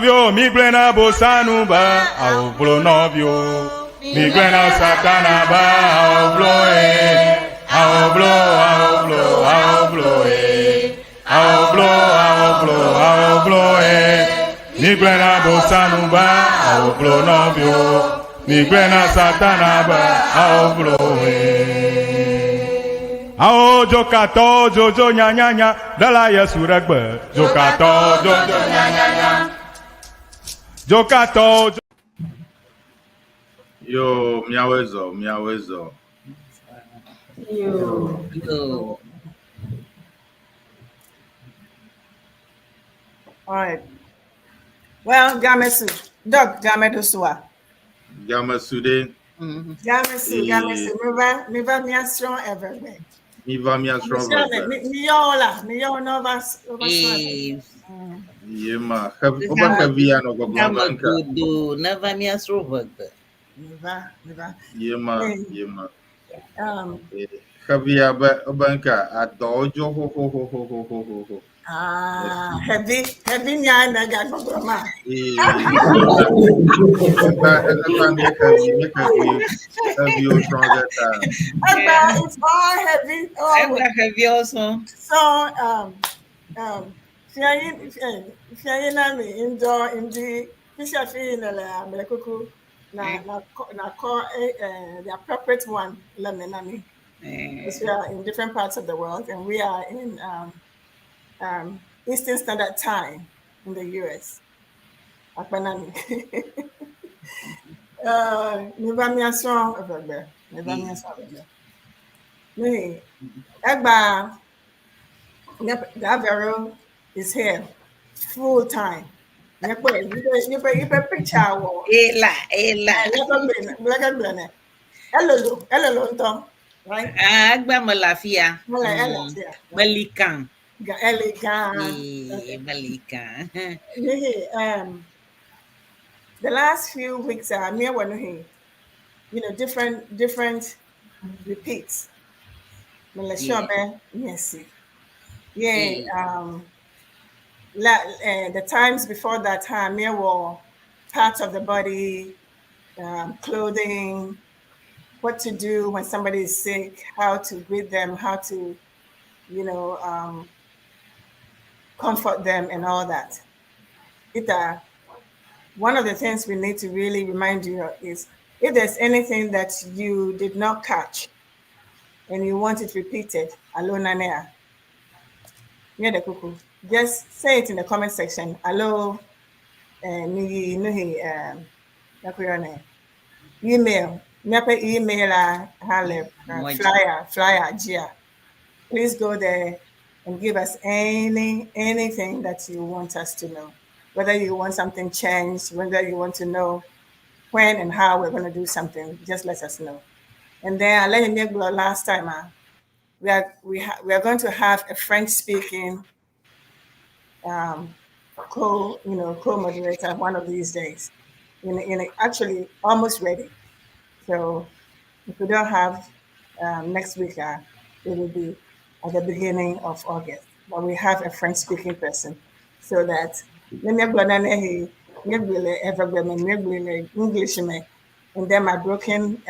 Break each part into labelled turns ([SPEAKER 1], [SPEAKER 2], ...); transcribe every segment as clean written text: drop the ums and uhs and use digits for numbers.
[SPEAKER 1] Nɔviwo migblɔe na Bosanu be awovlo nɔviwo. Migblɔe na Satana be awovlo e. Awovlo, awovlo, awovlo e. Awovlo, awovlo, awovlo e. Migblɔe na Bosanu be awovlo nɔviwo. Migblɔe na Satana be awovlo e. Awo dzokatɔwo dzodzo nyanyanya ɖela Yesu ɖe gbe. Dzokatɔwo dzodzo nyanyanya. Dzokatɔwo dzo.
[SPEAKER 2] Yo, míawoe zɔ, míawoe zɔ.
[SPEAKER 3] Yo.
[SPEAKER 4] Yo.
[SPEAKER 3] All right. Well, Gamesu, Doc Gamedusua.
[SPEAKER 2] Gamesu ɖe.
[SPEAKER 3] Gamesu, Gamesu, miva, miva miasrɔ̃ Eʋegbe.
[SPEAKER 2] Miva miasrɔ̃ Eʋegbe.
[SPEAKER 3] Miyɔ la, miyɔ ne va va srɔ̃.
[SPEAKER 2] Ye ma, wobe xevi ya nɔ gbɔgblɔm be ŋke.
[SPEAKER 4] Godo ne va miasrɔ̃ Eʋegbe.
[SPEAKER 3] Miva, miva.
[SPEAKER 2] Ye ma, ye ma. Xevi ya be wobe ŋke adɔwo dzo xoxoxoxoxoxo.
[SPEAKER 3] Ah, heavy, heavy nya na ga gbɔgblɔ ma. Egba, it's all heavy.
[SPEAKER 4] Egba heavy also.
[SPEAKER 3] So, fiayin, fiayin na mi ndo ndi fisia fi na le amele kuku na na na call the appropriate one le me na mi. Because we are in different parts of the world and we are in Eastern Standard Time in the US. Akpanami. Miva miasrɔ̃ Eʋegbe. Miva miasrɔ̃ Eʋegbe. Me, Egba, Davero is here full time. Yiƒe picture wɔ.
[SPEAKER 4] Ela, ela.
[SPEAKER 3] Elolo, elolo ŋutɔ. Right?
[SPEAKER 4] Ah, egba me le afia.
[SPEAKER 3] Mele ele afia.
[SPEAKER 4] Meli kan.
[SPEAKER 3] Eli gã.
[SPEAKER 4] Ee, meli kan.
[SPEAKER 3] The last few weeks, me and different repeats. Mele sure be yes. Yeah. The times before that time, me were parts of the body, clothing, what to do when somebody is sick, how to greet them, how to, comfort them and all that. Ita, one of the things we need to really remind you is if there's anything that you did not catch and you want it repeated, alo nanea, just say it in the comment section. Hello, email, email, flyer, gia. Please go there and give us anything that you want us to know. Whether you want something changed, whether you want to know when and how we're going to do something, just let us know. And then I let you know last time, we are going to have a French-speaking co-moderator one of these days. In actually almost ready. So if we don't have next week, it will be at the beginning of August. But we have a French-speaking person, so that English, and then my broken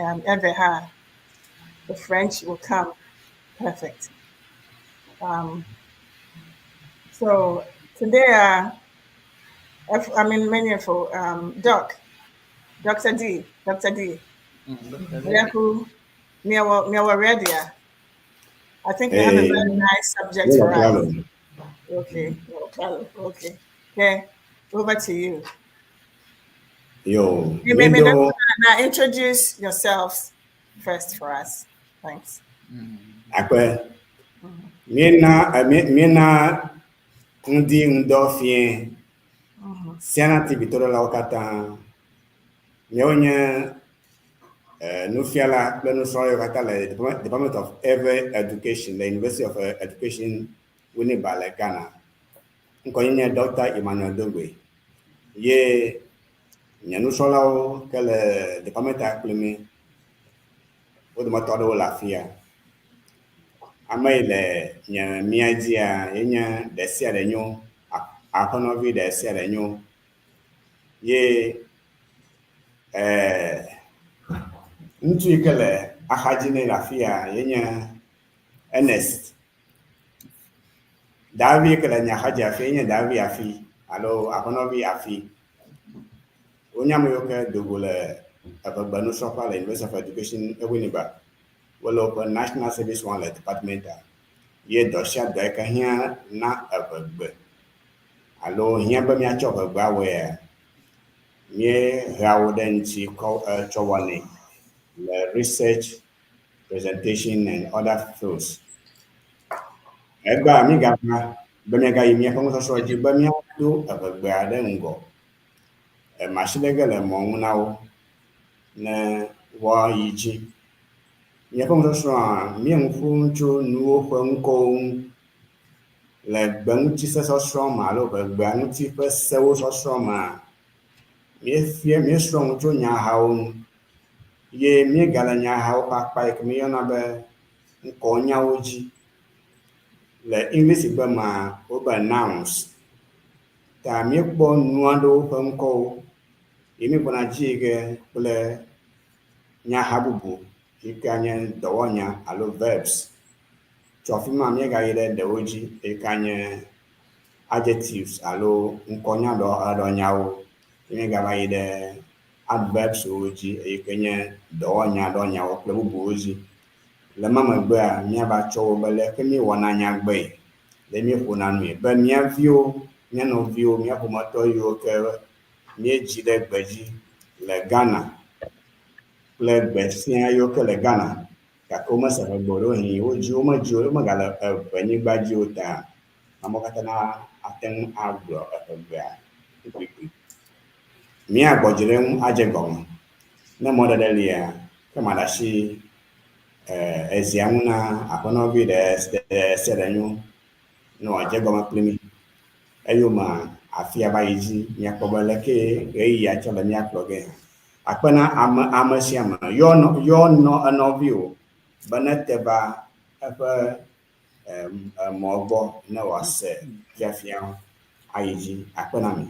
[SPEAKER 3] the French will come perfect. So today, I mean, many of Doc, Dr. D, Dr. D. I think we have a very nice subject for us. Okay, okay. Okay, over to you.
[SPEAKER 5] Yo,
[SPEAKER 3] you may now introduce yourselves first for us. Thanks.
[SPEAKER 5] Akwe, mina ndi ndo fien. Siana TV toro la okata. Mionye nufiala kple nusrɔ̃lawo katã le Department of Ewe Education, the University of Education, Winneba le Ghana. Ŋkɔnye nye Dr. Emmanuel Dogbe. Ye nye nusrɔ̃lawo ke le department kple mi, wo dometɔ aɖewo le afia. Ame yi le nye mia dzia, ye nye ɖe sia ɖe nyo, aƒenɔvi ɖe sia ɖe nyo. Ye eh, ŋutsu yi ke le axadzi nɛ le afi ya ye nye Ernest. Davi yi ke le nye axadzi afi ye nye Davi afi alo aƒenɔvi afi. Wonye ame yiwo ke do go le eʋegbe nusrɔ̃ƒea le University of Education Winneba. Wole woƒe National Service wɔm le department-a. Ye dɔ sia dɔ yi ke hiã na eʋegbe alo hiã be míatsɔ ʋegbe awɔea, míehea wo ɖe ŋuti kɔ tsɔ wɔnɛ le research, presentation and other fields. Egbea mígava be míagayi míaƒe nusɔsrɔ̃ dzi be míado eʋegbea ɖe ŋgɔ. Masi ɖe ge le mɔ ŋu na wo ne woayi dzi. Míaƒe nusɔsrɔ̃a, míe nu ƒom tso nuwo ƒe ŋkɔwo ŋu le gbeŋutisesɔsrɔ̃ me alo ʋegbea ŋuti ƒe sewo sɔsrɔ̃ mea, míefia míesrɔ̃ nu tso nyahawo ŋu ye míegale nyahawo ƒe akpa yi ke míeyɔna be ŋkɔnyawo dzi. Le English gbe mea, wobe nouns. Ta míekpɔ nu aɖewo ƒe ŋkɔwo ye míegbɔna dzi yi ge kple nyaha bubu yi ke anye dɔwɔnya alo verbs. Tso afi ma míegayi ɖe ɖewo dzi yi ke anye adjectives alo ŋkɔnyaɖɔnyawo. Ye míegava yi ɖe adverbs wo dzi yi ke nye dɔwɔnyaɖɔnyawo kple bubuwo dzi. Le ema megbea, míava tsɔ wo be leke míewɔna nyagbee, le míeƒona nui be mía viwo, mía nɔviwo, mía ƒometɔ yiwo ke míedzi ɖe gbe dzi le Ghana kple gbe sia yiwo ke le Ghana gake womese ʋegbe o ɖewohĩ wodzi wo medzi wo womegale eʋenyigba dzi o ta amewo katã na ate ŋu agblɔ eʋegbea kpukpui. Míagbɔ dzi ɖe eŋu adze gɔme. Ne mɔɖeɖe lia, ke maɖe asi ezia ŋu na aƒenɔvi ɖe sia ɖe nyo ne wòadze egɔme kpli mí. Eyome afia va yi dzi míakpɔ be leke ɣeyiɣia tsɔ le míakplɔ ge hã. Akpe na ame ame sia ame yɔ nɔ yɔ nɔ enɔviwò be nete va eƒe emɔ gbɔ ne wòase fiafia ayi dzi. Akpe na mi.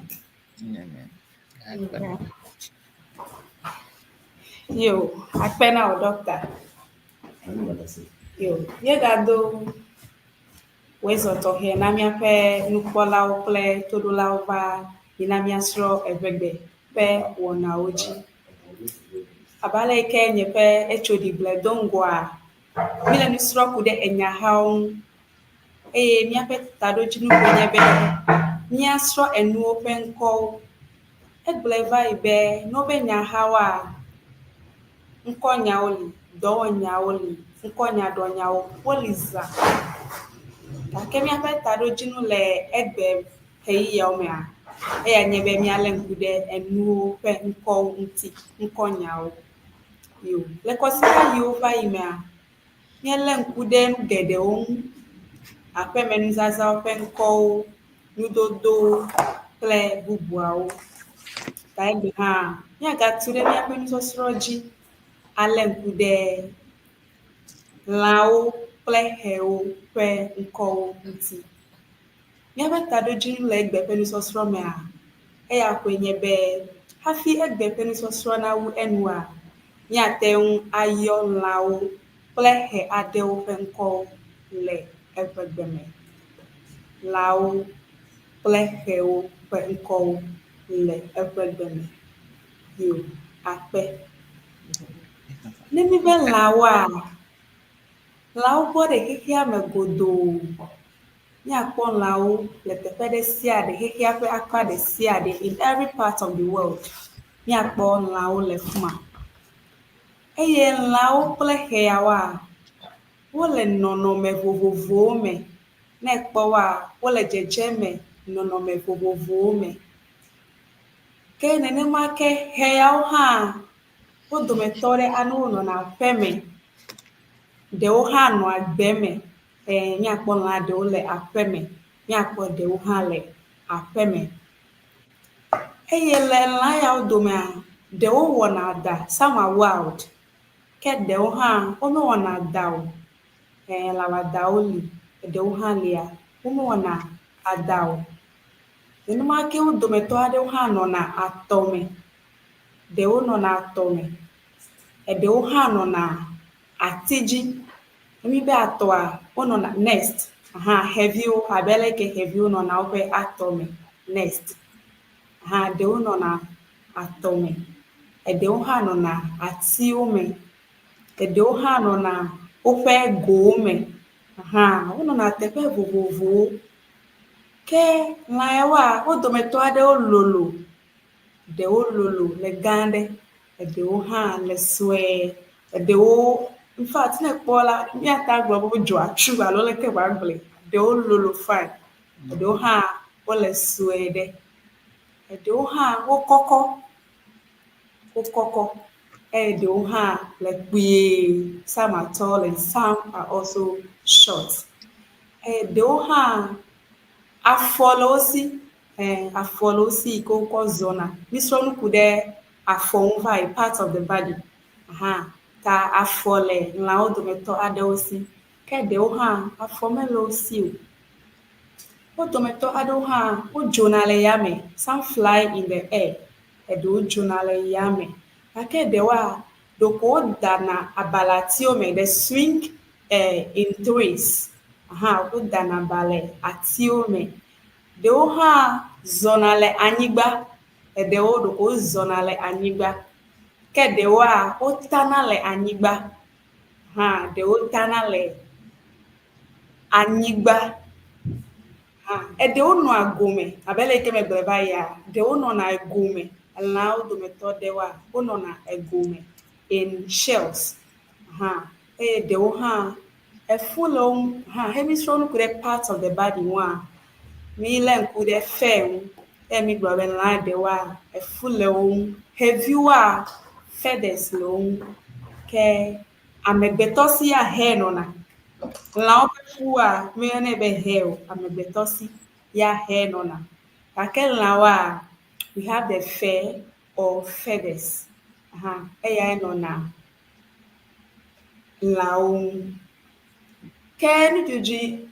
[SPEAKER 6] Yo, akpe na wò ɖɔkta. Yo, míegado wòezɔ tɔxɛ na míaƒe nukpɔlawo kple toɖolawo va yina míasrɔ̃ eʋegbe ƒe wɔnawo dzi. Abe ale yi ke nye ƒe etsoɖigble do ŋgɔa, míele nu srɔ̃ ku ɖe enyahawo ŋu eye míaƒe taɖodzinu koe nye be míasrɔ̃ enuwo ƒe ŋkɔwo. Egblɔe va yi be ne wobe nyahawoa, ŋkɔnyawo li, dɔwɔnyawo li, ŋkɔnyaɖɔnyawo woli zã. Gake míaƒe taɖodzinu le egbe ɣeyiɣiawo mea, eya nye be míalé ŋku ɖe enuwo ƒe ŋkɔwo ŋuti, ŋkɔnyawo. Yo, le kɔsiɖa yiwo va yi mea, míelé ŋku ɖe nu geɖewo ŋu. Aƒemenuzazãwo ƒe ŋkɔwo, nudodowo kple bubuawo. Ta egbe hã míagatu ɖe míaƒe nusɔsrɔ̃ dzi alé ŋku ɖe lãwo kple xewo ƒe ŋkɔwo ŋuti. Míaƒe taɖodzinu le egbe ƒe nusɔsrɔ̃ mea, eya koe nye be hafi egbe ƒe nusɔsrɔ̃ nawu enua, míate ŋu ayɔ lãwo kple xe aɖewo ƒe ŋkɔwo le eʋegbe me. Lãwo kple xewo ƒe ŋkɔwo le eʋegbe me. Yo, akpe. Ne míbe lãwoa, lãwo bɔ ɖe xexea me godoo. Míakpɔ lãwo le teƒe ɖe sia ɖe, xexea ƒe akpa ɖe sia ɖe in every part of the world. Míakpɔ lãwo le fi ma. Eye lãwo kple xeawoa, wole nɔnɔme vovovowo me. Ne ekpɔ woa, wole dzedzeme nɔnɔme vovovowo me. Ke nenema ke xeawo hã, wo dometɔ ɖe aɖewo nɔna aƒe me, ɖewo hã nɔa gbe me. Míakpɔ lã ɖewo le aƒe me, míakpɔ ɖewo hã le aƒe me. Eye le lã yawo domea, ɖewo wɔna adã, some are wild. Ke ɖewo hã womewɔna adã o. Lã wɔadãwo li, eɖewo hã lia, womewɔna adã o. Nenema ke wo dometɔ aɖewo hã nɔna atɔ me. Ɖewo nɔna atɔ me, eɖewo hã nɔna ati dzi. Ne míbe atɔa, wonɔna nest hã xeviwo abe aleke xeviwo nɔna woƒe atɔ me nest hã ɖewo nɔna atɔ me, eɖewo hã nɔna atiwo me, eɖewo hã nɔna woƒe gowo me hã wonɔna teƒe vovovowo. Ke lã yawoa, wo dometɔ aɖewo lolo, ɖewo lolo le gã ɖe, eɖewo hã le sue, eɖewo infact ne ekpɔ la, míate agblɔ be wodzɔ atsu alo leke woagblɔe. Ɖewo lolo fine, eɖewo hã wole sue ɖe, eɖewo hã wokɔkɔ, wokɔkɔ eye ɖewo hã le kpuie. Some are tall and some are also short. Eye ɖewo hã afɔ le wo si, ɛɛ afɔ le wo si yi ke wokɔ zɔna. Mísrɔ̃ nu ku ɖe afɔ ŋu va yi, part of the body. Aha ta afɔ le lãwo dometɔ aɖewo si ke ɖewo hã afɔ mele wo si o. Wo dometɔ aɖewo hã wodzona le yame. Some fly in the air. Eɖewo dzona le yame gake ɖewoa, ɖeko wodana aba le atiwo me. They swing in trees. Aha wodana aba le atiwo me. Ɖewo hã zɔna le anyigba. Eɖewo ɖeko wozɔna le anyigba. Ke ɖewoa, wotana le anyigba. Hã ɖewo tana le anyigba. Hã eɖewo nɔa gome abe aleke megblɔe va yia, ɖewo nɔna egome. Elãwo dometɔ ɖewoa, wonɔna egome in shells. Hã eye ɖewo hã efu le wo ŋu. Hã he mísrɔ̃ nu ku ɖe parts of the body ŋua, mílé ŋku ɖe fur ŋu eye mígblɔ be lã ɖewoa, efu le wo ŋu. Xeviwoa, feathers le wo ŋu. Ke amegbetɔ si ya hair nɔna. Lãwo ƒe fua, míeyɔnɛ be hair o. Amegbetɔ si ya hair nɔna. Gake lãwoa, we have the fur or feathers. Aha eyae nɔna lãwo ŋu. Ke nudzodzoe,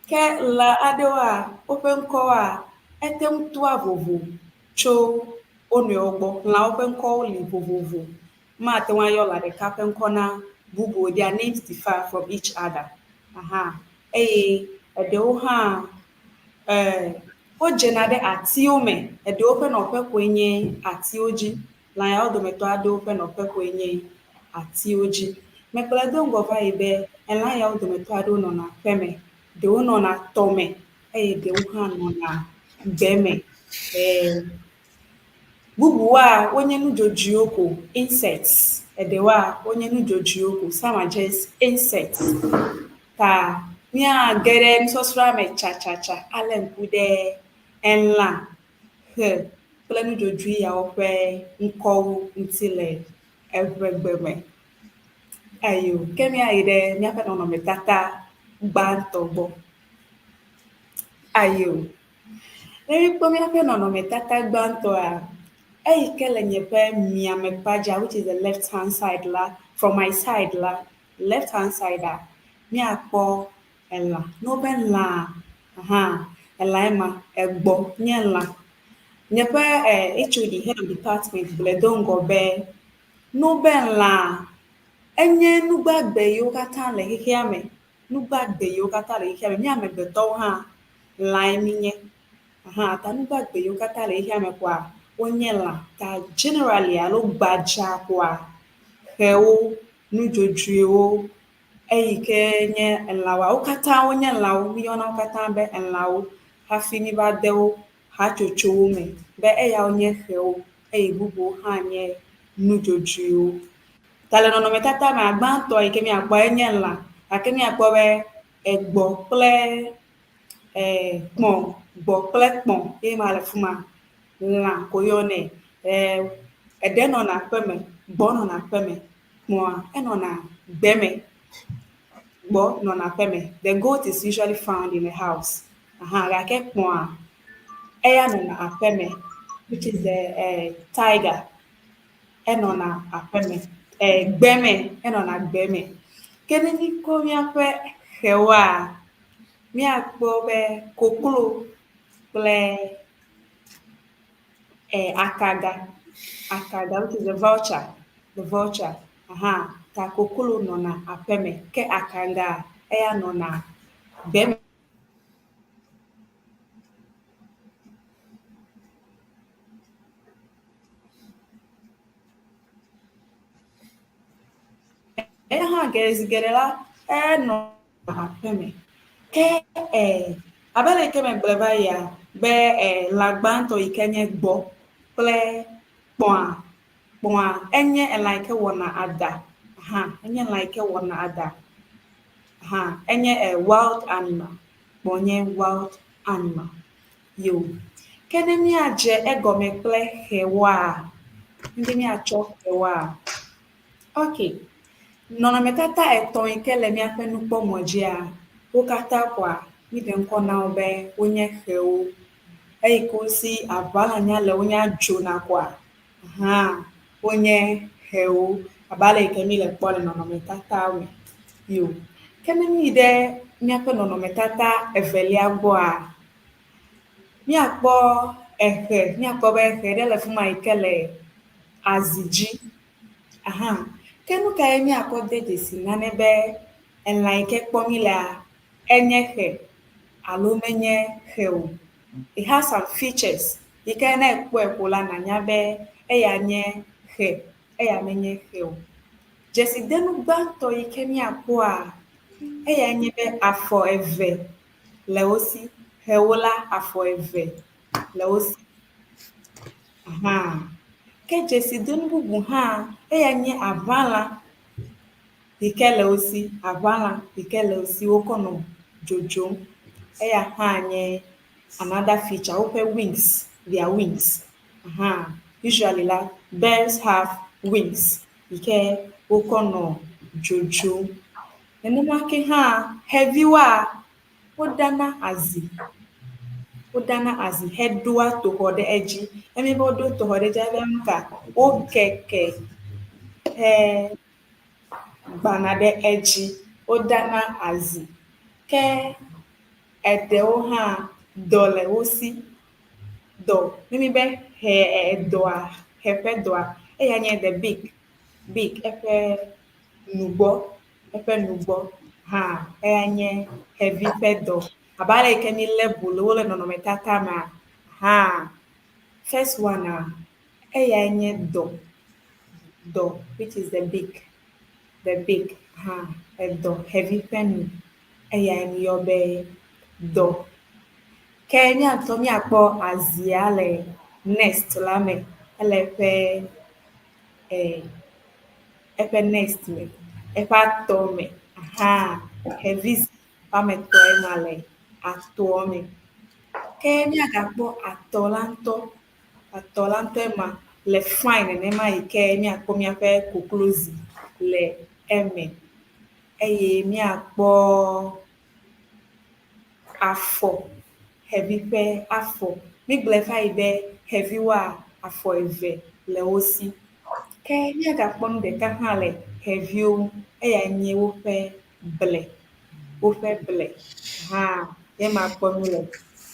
[SPEAKER 6] ke lã aɖewoa, woƒe ŋkɔwoa, ete ŋu toa vovo tso wo nɔewo gbɔ. Lãwo ƒe ŋkɔwo li vovovo. Mate ŋu ayɔ lã ɖeka ƒe ŋkɔ na bubu o. Their names differ from each other. Aha eye eɖewo hã wodzena ɖe atiwo me. Eɖewo ƒe nɔƒe koe nye atiwo dzi. Lã yawo dometɔ aɖewo ƒe nɔƒe koe nye atiwo dzi. Megblɔe do ŋgɔ va yi be elã yawo dometɔ aɖewo nɔna aƒeme, ɖewo nɔna tɔme eye ɖewo hã nɔna gbe me. Bubuwoa, wonye nudzodzoewo ko, insects. Eɖewoa, wonye nudzodzoewo ko. Some are just insects. Ta míage ɖe nusɔsrɔ̃a me tsatsatsa alé ŋku ɖe elã, xe kple nudzodzoe yawo ƒe ŋkɔwo ŋuti le eʋegbe me. Ayo, ke míayi ɖe míaƒe nɔnɔmetata gbãtɔ gbɔ. Ayo, ne míekpɔ míaƒe nɔnɔmetata gbãtɔa, eyi ke le nye ƒe miamekpa dzia, which is the left hand side la, from my side la, left hand side a, míakpɔ elã. Ne wobe lã, hã elã ema, egbɔ nye lã. Nye ƒe HOD, head of department gblɔe do ŋgɔ be, ne wobe lã, enye nugbagbe yiwo katã le xexea me. Nugbagbe yiwo katã le xexea me. Mía amegbetɔwo hã lãe míenye. Hã ta nugbagbe yiwo katã le xexea me koa, wonye lã. Ta generally alo gbadza koa, xewo, nudzodzoewo, eyi ke nye elãwoa, wo katã wonye lãwo. Míyɔna wo katã be elãwo hafi míva de wo hatsotsowo me be eyawo nye xewo eye bubuwo hã nye nudzodzoewo. Ta le nɔnɔmetata mea, gbãtɔ yi ke míakpɔ enye lã gake míakpɔ be egbɔ kple kpɔ̃, gbɔ kple kpɔ̃ ye ma le fi ma. Lã ko woyɔnɛ. Eɖe nɔna aƒeme, gbɔ nɔna aƒeme, kpɔ̃a enɔna gbe me. Gbɔ nɔna aƒeme. The goat is usually found in a house. Aha gake kpɔ̃a eya nɔna aƒeme which is the tiger. Enɔna aƒeme, gbe me, enɔna gbe me. Ke ne míkɔ míaƒe xewoa, míakpɔ be koklo. kple eh, akaga. Akaga which is the vulture. The vulture. Aha. Ta koklo nɔna aƒeme ke akaga eya nɔna gbe me. Eya hã geɖe zi geɖe la, enɔa aƒeme. Ke e abe ale yike megblɔe va yia be e lã gbãtɔ yi ke nye gbɔ kple kpɔ̃a, kpɔ̃a enye elã yi ke wɔna adã hã, enye lã yi ke wɔna adã hã. Enye e wild animal. Kpɔ̃ nye wild animal. Yo. Ke ne míadze egɔme kple xewoa, ne míatsɔ xewoa, ok. Nɔnɔmetata etɔ̃ yi ke le míaƒe nukpɔmɔ dzia, wo katã koa, míɖe ŋkɔ na wo be wonye xewo. Eyi ke wosi aʋalã nya le wonya dzona koa, hã wonye xewo abe ale yi ke míle kpɔ le nɔnɔmetatawo me. Yo. Ke ne míyi ɖe míaƒe nɔnɔmetata evelia gbɔa, míakpɔ exe, míakpɔ be exe ɖe le fi ma yi ke le azi dzi. Aha. Ke nu kae míakɔ de dzesi nane be elã yi ke kpɔm mílea, enye xe alo menye xe o? It has some features yi ke ne ekpɔe ko la nànya be eya nye xe, eya menye xe o. Dzesidenu gbãtɔ yi ke míakpɔa, eyae nye be afɔ eve le wo si. Xewo la, afɔ eve le wo si. Aha. Ke dzesidenu bubu hã, eyae nye aʋalã yi ke le wo si. Aʋalã yi ke le wo si wokɔ nɔ dzodzom. Eya hã nye another feature. Woƒe wings, their wings. Aha. Usually la, birds have wings yi ke wokɔ nɔ dzodzom. Nenema ke hã xeviwoa, woɖana azi. Woɖana azi heɖoa toxɔ ɖe edzi. Ne míebe woɖo toxɔ ɖe edzi efia be nu ka? Wokeke hegbãna ɖe edzi. Woɖana azi. Ke eɖewo hã dɔ le wo si. Dɔ, ne míebe xe edɔa, xe ƒe dɔa, eya nye the beak, beak eƒe nugbɔ, eƒe nugbɔ hã eya nye xevi ƒe dɔ. Abe ale yi ke mílé bolowo le nɔnɔmetata mea hã, first one-a, eyae nye dɔ, dɔ which is the beak, the beak hã edɔ, xevi ƒe nu eyae míyɔ be dɔ. Ke mía ŋutɔ míakpɔ azia le nest la me, ele eƒe e eƒe nest me, eƒe atɔ me hã xevi zi woame etɔ̃e ma le atɔa me. Ke míagakpɔ atɔ la ŋutɔ, atɔ la ŋutɔe ma le fine nenema yi ke míakpɔ míaƒe koklozi le eme eye míakpɔ afɔ, xevi ƒe afɔ. Mígblɔe va yi be xeviwoa, afɔ eve le wo si. Ke míagakpɔ nu ɖeka hã le xeviwo ŋu, eyae nye woƒe ble. Woƒe ble hã ye ma kpɔm míele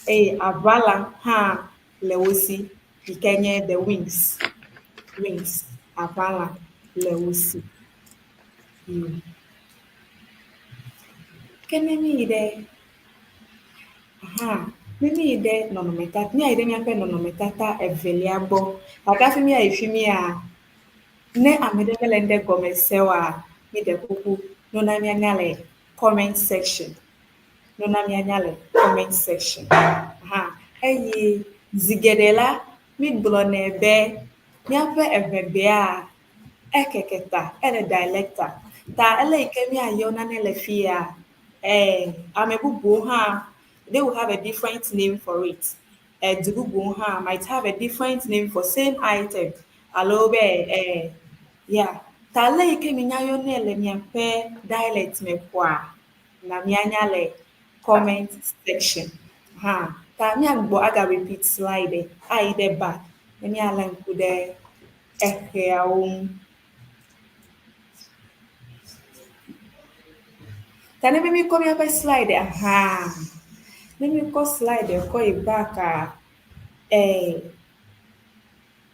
[SPEAKER 6] eye aʋala hã le wo si yi ke nye the wings, wings, aʋala le wo si. Ke ne míyi ɖe hã, ne míyi ɖe nɔnɔmetata, míayi ɖe míaƒe nɔnɔmetata evelia gbɔ. Gake hafi míayi fi mía, ne ame ɖe mele ŋɖe gɔme se oa, míɖe kuku ne wona míanya le comment section. Ne wona míanya le comment section hã. Eye zi geɖe la, mígblɔnɛ be míaƒe eŋegbea, ekeke ta, ele dialectal. Ta ele yi ke míayɔ nane le fi ya, eh, ame bubuwo hã, they will have a different name for it. Edu bubuwo hã might have a different name for same item. Alo be, eh, yeah. Ta le yi ke minya yɔnɛ le miaƒe dialect me koa, na míanya le comment section hã. Ta míagbugbɔ aga repeat slide ayi ɖe back ne míalé ŋku ɖe exeawo ŋu. Ta ne be míkɔ míaƒe slide hã, Ne míekɔ slide kɔ yi backa,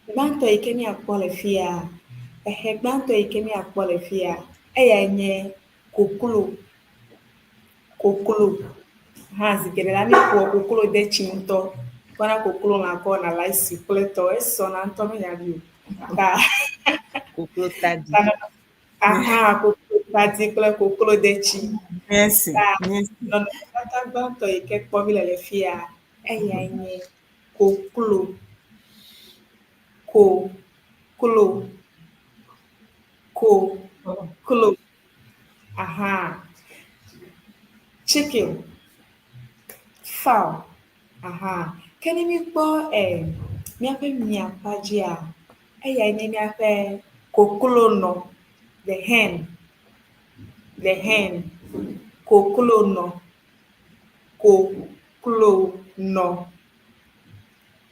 [SPEAKER 6] gbãtɔ yi ke míakpɔ le fia, exe gbãtɔ yi ke míakpɔ le fia, eyae nye koklo. Koklo hã zi geɖe la míeƒoa koklo de tsi ŋutɔ. Kpɔna koklo lã kɔ wɔna rice kple tɔ. Esɔna ŋutɔ menya ɖui o. Ta
[SPEAKER 4] Koklo tadi.
[SPEAKER 6] Aha, koklo tadi kple koklo detsi.
[SPEAKER 3] Merci.
[SPEAKER 6] Ta
[SPEAKER 3] Merci.
[SPEAKER 6] nɔnɔmetata gbãtɔ yi ke kpɔm míle le fia, eyae nye koklo. Koklo. Koklo. Aha. Chicken. Fowl. Aha. Ke ne míekpɔ míaƒe miakpa dzia, eyae nye míaƒe koklonɔ, the hen, the hen, koklonɔ, koklonɔ,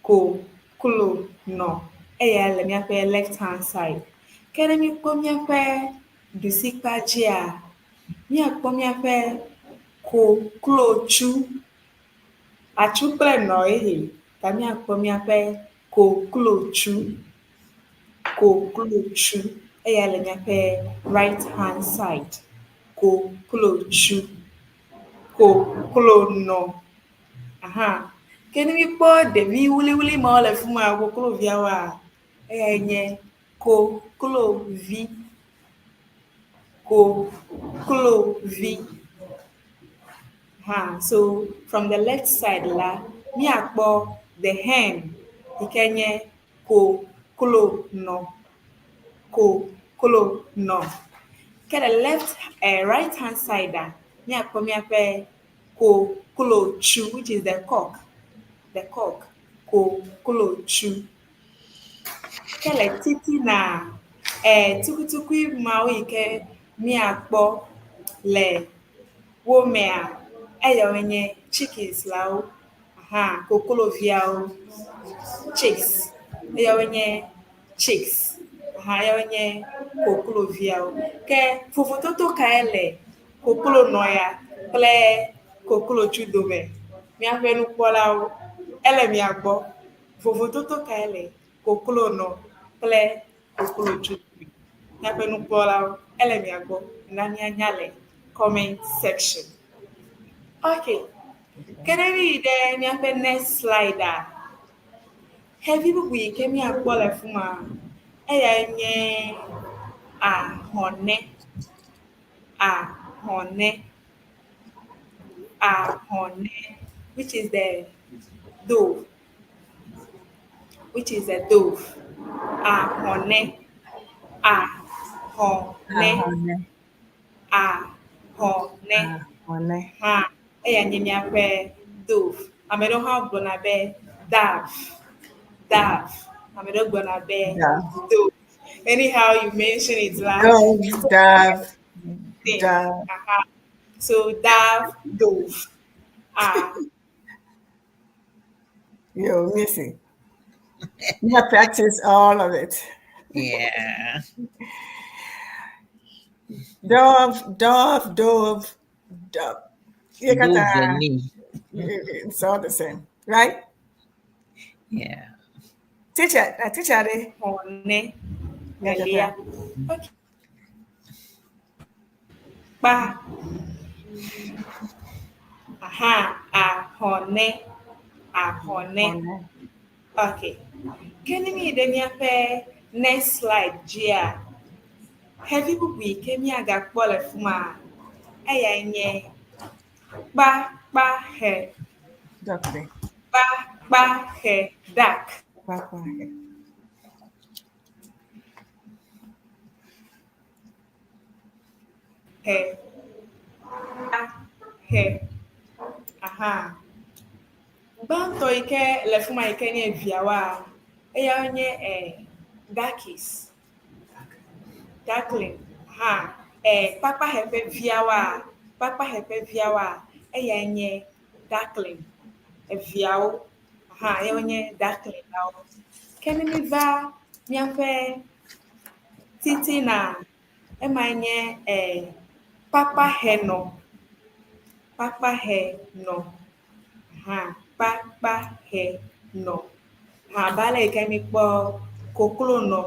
[SPEAKER 6] koklonɔ. Eyae le míaƒe left hand side. Ke ne míekpɔ míaƒe ɖusikpa dzia, míakpɔ míaƒe koklotsu. Atsu kple nɔ ye ta míakpɔ míaƒe koklotsu. Koklotsu. Eya le míaƒe right hand side. Koklotsu. Koklonɔ. Aha. Ke ne míekpɔ ɖevi wliwli mawo le fi ma, kokloviawoa, eyae nye koklovi. Koklovi. Ha, so from the left side la, míakpɔ the hen yi ke nye koklonɔ. Koklonɔ. Ke le left right hand side a, míakpɔ míaƒe koklotsu which is the cock. The cock. Koklotsu. Ke le titina, tukutukui mawo yi ke míakpɔ le wo mea, eyawoe nye chickens lawo. Aha, kokloviawo. Chicks. Eyawoe nye chicks. Aha, eyawoe nye kokloviawo. Ke vovototo kae le koklonɔ ya kple koklotsu dome? Míaƒe nukpɔlawo, ele mia gbɔ. Vovototo kae le koklonɔ kple koklotsu dome? Míaƒe nukpɔlawo, ele mia gbɔ. Na míanya le comment section. Okay. Ke ne míyi ɖe míaƒe next slide a, xevi bubu yi ke míakpɔ le fi ma, eyae nye ahɔnɛ. Ahɔnɛ. Ahɔnɛ, which is the dove. Which is a dove. Ahɔnɛ. Ahɔnɛ.
[SPEAKER 3] Ahɔnɛ.
[SPEAKER 6] Ahɔnɛ.
[SPEAKER 3] Ahɔnɛ.
[SPEAKER 6] Hã, eya nye míaƒe dove. Ame ɖewo hã gblɔna be dove. Dove. Ame ɖewo gblɔna be
[SPEAKER 3] Dove.
[SPEAKER 6] dove. Anyhow you mention it la.
[SPEAKER 3] Dove, dove,
[SPEAKER 6] Thing.
[SPEAKER 3] dove.
[SPEAKER 6] Aha. So dove, dove. Ah.
[SPEAKER 3] Yo, Missy. You have practiced all of it.
[SPEAKER 4] Yeah.
[SPEAKER 3] Dove, dove, dove, dove. You got
[SPEAKER 4] Dove
[SPEAKER 3] that.
[SPEAKER 4] ni.
[SPEAKER 3] It's all the same, right?
[SPEAKER 4] Yeah.
[SPEAKER 3] Teacher, teacher, eh?
[SPEAKER 6] Ahɔnɛ.
[SPEAKER 3] Yeah,
[SPEAKER 6] Elia. Okay. Kpa. Aha. Ahɔnɛ. Ahɔnɛ.
[SPEAKER 3] Ahɔnɛ.
[SPEAKER 6] Okay. Ke ne míyi ɖe míaƒe next slide dzia, xevi bubu yi ke míagakpɔ le fi ma, eyae nye kpakpaxe.
[SPEAKER 3] Duck there.
[SPEAKER 6] Kpakpaxe duck.
[SPEAKER 3] Kpakpaxe.
[SPEAKER 6] He. He. Aha. Gbãtɔ yi ke le fi ma yi ke nye viawoa, eyawoe nye duckies. Duckling. Aha. Kpakpaxe ƒe viawoa, kpakpaxe ƒe viawoa, eyae nye duckling. Eviawo. Aha, eyawoe nye duckling lawo. Ke ne míva míaƒe titina, emae nye kpakpaxenɔ. Kpakpaxenɔ. Hã, kpakpaxenɔ. Hã abe ale yi ke míkpɔ koklonɔ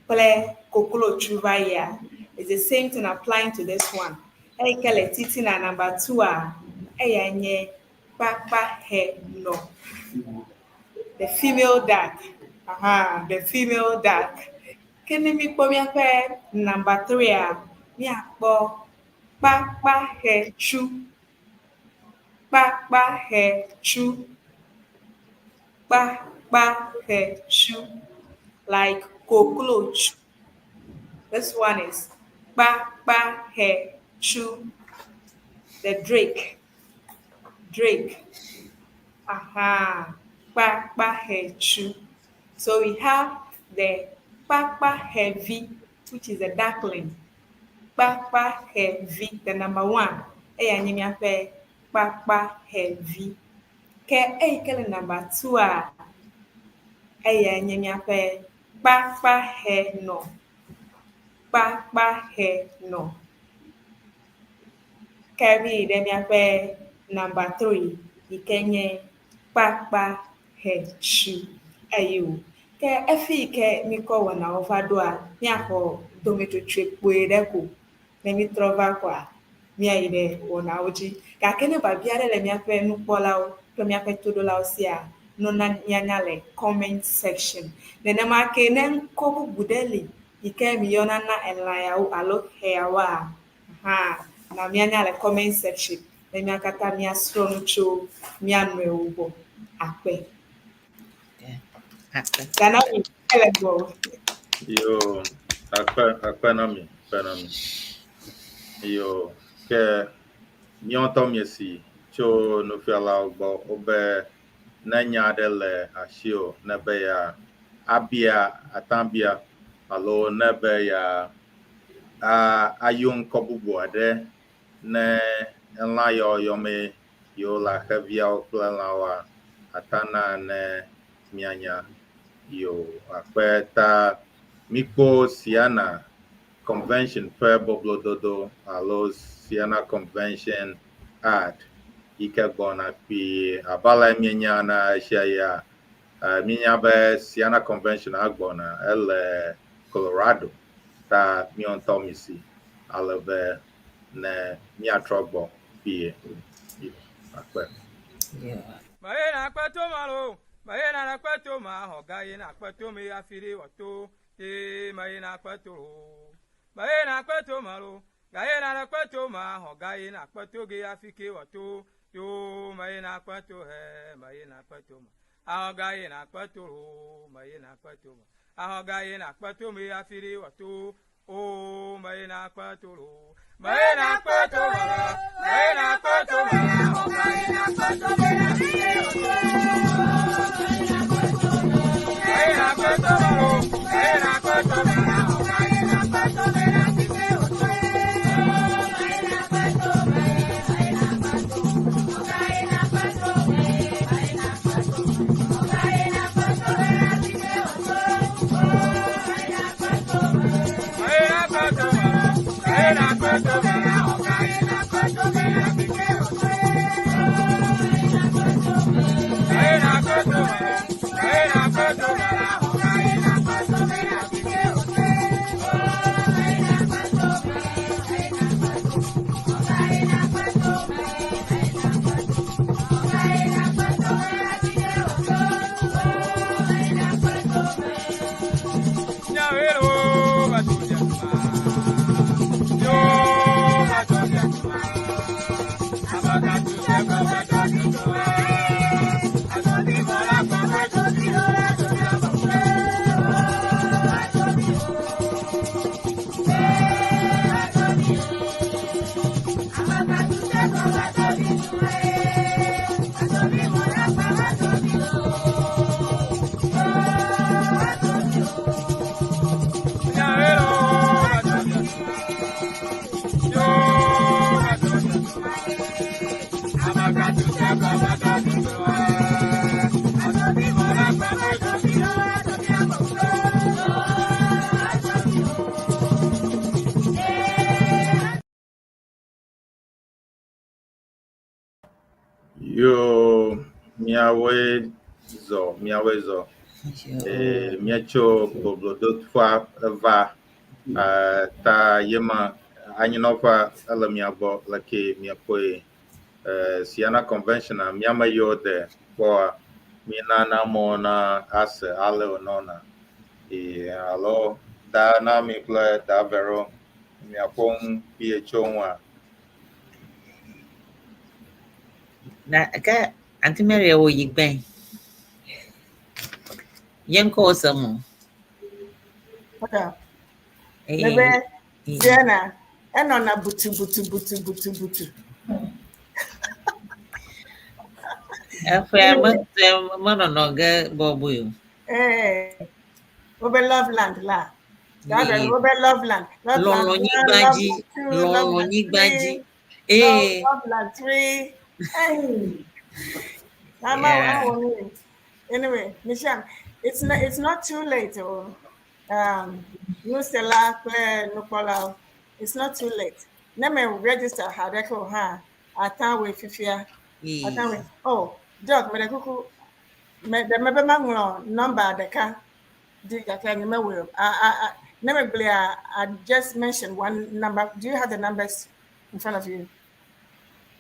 [SPEAKER 6] kple koklotsu va yia, it's the same thing applying to this one. Eyi ke le titina number two-a, eyae nye kpakpaxenɔ. The female duck. Aha, the female duck. Ke ne míkpɔ míaƒe number three-a, míakpɔ kpakpaxetsu. Kpakpaxetsu. Kpakpaxetsu. Like koklotsu. This one is kpakpaxetsu. The drake. Drake. Aha. Kpakpaxetsu. So we have the kpakpaxevi, which is a duckling. Kpakpaxevi, the number one. Eya nye míaƒe kpakpaxevi. Ke eyi ke le number two-a, eyae nye míaƒe kpakpaxenɔ. Kpakpaxenɔ. Ke míyi ɖe míaƒe number three yi ke nye kpakpaxetsu. Eyo. Ke efi yi ke míkɔ wɔnawo va ɖoa, míaxɔ dometsotsoe kpui ɖe ko. Ne mítrɔ va koa, míayi ɖe wɔnawo dzi. Gake ne biabia aɖe le míaƒe nukpɔlawo kple míaƒe toɖolawo sia, nona míanya le comment section. Nenema ke ne ŋkɔ bubu ɖe li yi ke miyɔna na elã yawo alo xe yawoa, hã na míanya le comment section ne mía katã míasrɔ̃ nu tso mía nɔewo gbɔ. Akpe.
[SPEAKER 4] Akpe.
[SPEAKER 6] Danami, ele gbɔ.
[SPEAKER 1] Yo, akpe, akpe na mi, akpe na mi. Yo, ke míawo ŋutɔ míesi tso nufialawo gbɔ wobe ne nya aɖe le asiwò ne be ya abia atabia alo ne be ya a ayɔ ŋkɔ bubu aɖe ne elã yawo yɔmee yewo le xeviawo kple lãwoa, ata na ne míanya. Yo, akpe ta míkpɔ Siana Convention ƒe boblododo alo Siana Convention ad yi ke gbɔna kpuie. Abe ale míenya na esia ya, míenya be Siana Convention agbɔna ele Colorado ta míawo ŋutɔ misi ale be ne míatrɔ gbɔ kpuie. Yo, akpe.
[SPEAKER 4] Yeah.
[SPEAKER 7] Mayena kpeto malo, mayena na kpeto ma hoga yena kpeto mi afiri wato, te mayena kpeto. Mayena kpeto malo, gayena na kpeto ma hoga yena kpeto ge afike wato, yo mayena kpeto he, mayena kpeto ma. Ahoga yena kpeto, mayena kpeto ma. Ahoga yena kpeto mi afiri wato, o mayena kpeto. Mayena kpeto malo, mayena kpeto ma hoga yena kpeto mi afiri wato. Mayena kpeto malo, mayena kpeto ma hoga yena kpeto mi afiri wato. Mayena kpeto malo, mayena kpeto ma hoga yena kpeto mi afiri wato.
[SPEAKER 2] Míawoe zɔ, míawoe zɔ. Ee, míetso boblodoƒea eva eh, ta yema anyinɔƒea ele mía gbɔ leke míekpɔe. Eh, Siena Convention a míame yiwo de kpɔa, míenana amewo na ase ale wònɔna. Ee, alo da na mi kple da Vero miaƒo nu kpuie tso ŋua.
[SPEAKER 4] Na ke Aunty Mary wò yi gbɛn. Ye ŋkɔ wò se mo.
[SPEAKER 3] Okay.
[SPEAKER 4] Ee,
[SPEAKER 3] Ebe
[SPEAKER 4] ee.
[SPEAKER 3] Siena, enɔna butu butu butu butu butu.
[SPEAKER 4] Eƒea me menɔnɔ ge bɔbɔe o.
[SPEAKER 3] Ee, wobe love land la. That
[SPEAKER 4] Ee.
[SPEAKER 3] wobe love land. Love land
[SPEAKER 4] Lɔlɔ
[SPEAKER 3] one,
[SPEAKER 4] nyigba
[SPEAKER 3] love
[SPEAKER 4] dzi,
[SPEAKER 3] land two, love
[SPEAKER 4] lɔlɔ
[SPEAKER 3] land
[SPEAKER 4] nyigba dzi.
[SPEAKER 3] three,
[SPEAKER 4] Ee,
[SPEAKER 3] love land three. Hey. Mama,
[SPEAKER 4] Yeah.
[SPEAKER 3] I want Anyway, Michelle, it's not too late. Oh. Nusela kple nukpɔlawo, it's not too late. Ne me register haɖeke o hã, ata woe fifia. Ata woe. Oh, Doc, meɖe kuku, me ɖe mebe maŋlɔ nɔmba ɖeka di gake nye mewɔe o. Ne megblɔa, I just mentioned one number. Do you have the numbers in front of you?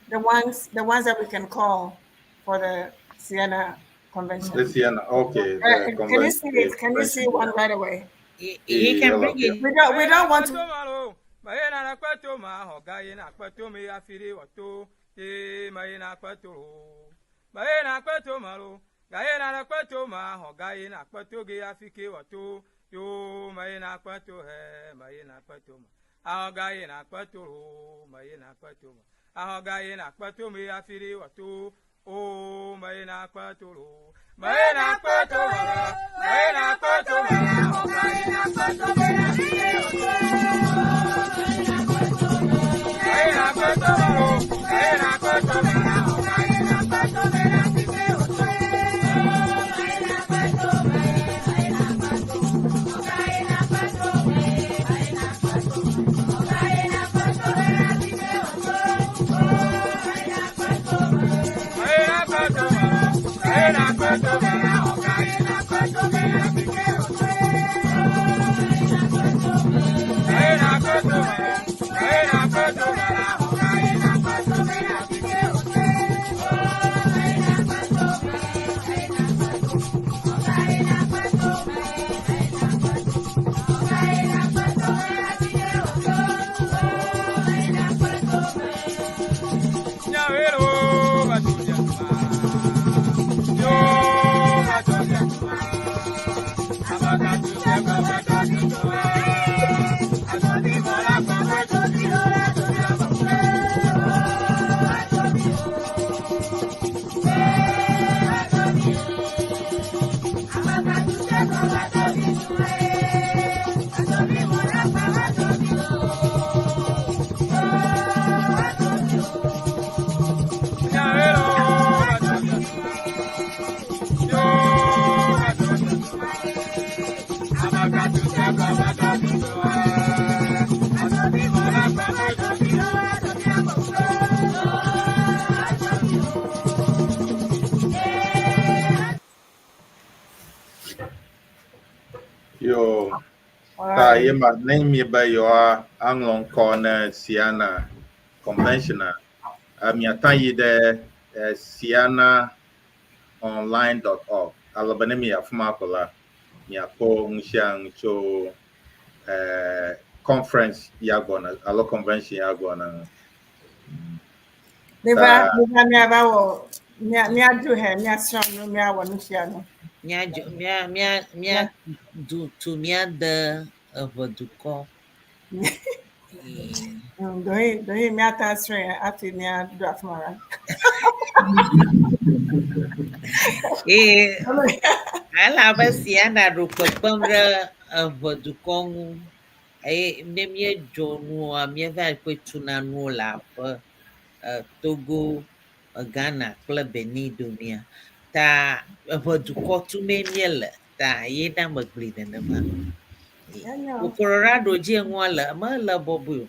[SPEAKER 3] The ones that we can call for the Siena convention.
[SPEAKER 2] The Siena, okay. The
[SPEAKER 3] Can you see
[SPEAKER 2] convention.
[SPEAKER 3] it? Can you see one right away?
[SPEAKER 4] He can bring it.
[SPEAKER 3] We don't want to.
[SPEAKER 7] Maye na kpɛto ma xɔ ga yi na kpɛto mi afi ɖe wɔto ye maye na kpɛto o maye na kpɛto ma lo ga ye na kpɛto ma xɔ ga yi na kpɛto ge afi ke wɔto yo maye na kpɛto hɛ maye na kpɛto ma axɔ ga yi na kpɛto o maye na kpɛto ma axɔ ga yi na kpɛto mi afi ɖe wɔto o maye na kpɛto lo maye na kpɛto ma la maye na kpɛto ma xɔ ga yi na kpɛto mi afi ɖe wɔto. Maye na kpɛto ma lo maye na kpɛto ma xɔ ga yi na kpɛto mi afi ɖe wɔto. Maye na kpɛto ma maye na kpɛto ma xɔ ga yi na kpɛto mi afi ɖe wɔto. Maye na kpɛto ma maye na kpɛto ma xɔ ga yi na kpɛto mi afi ɖe wɔto. Nyawero batuja yo batuja abaka tuje baba tuja atodi mola baba tuja tuja baba. Nyawero batuja yo batuja abaka tuje baba tuja atodi mola baba tuja tuja baba.
[SPEAKER 2] Yo,
[SPEAKER 3] All
[SPEAKER 2] ta
[SPEAKER 3] right.
[SPEAKER 2] yema ne mi be yewoa aŋlɔ ŋkɔ ne Siena Convention a, miata yi ɖe sianaonline.org ale be ne mi afi ma ko la, miakpɔ nu sia nu tso conference ya gbɔna alo convention ya gbɔna ŋu.
[SPEAKER 3] Neva,
[SPEAKER 2] Ta
[SPEAKER 3] neva miava wɔ mia miadu hɛ miasrɔ̃ nu miawɔ nu sia nu.
[SPEAKER 4] Mía dzo mía mía mía du tu mía de eʋe dukɔ. Ee.
[SPEAKER 3] Dohi miata srɔ̃e hafi miaɖo afi ma la.
[SPEAKER 4] Ee, elabe Siena ɖo kpekpem ɖe eʋe dukɔ ŋu eye ne míedzo nua míeva kpe tuna nuwo le aƒe Togo, Ghana kple Benin domea. Ta eʋe dukɔ tumee míele ta ye na megblɔe nenema.
[SPEAKER 3] Enyo.
[SPEAKER 4] Colorado dzi nua le mele bɔbɔe o.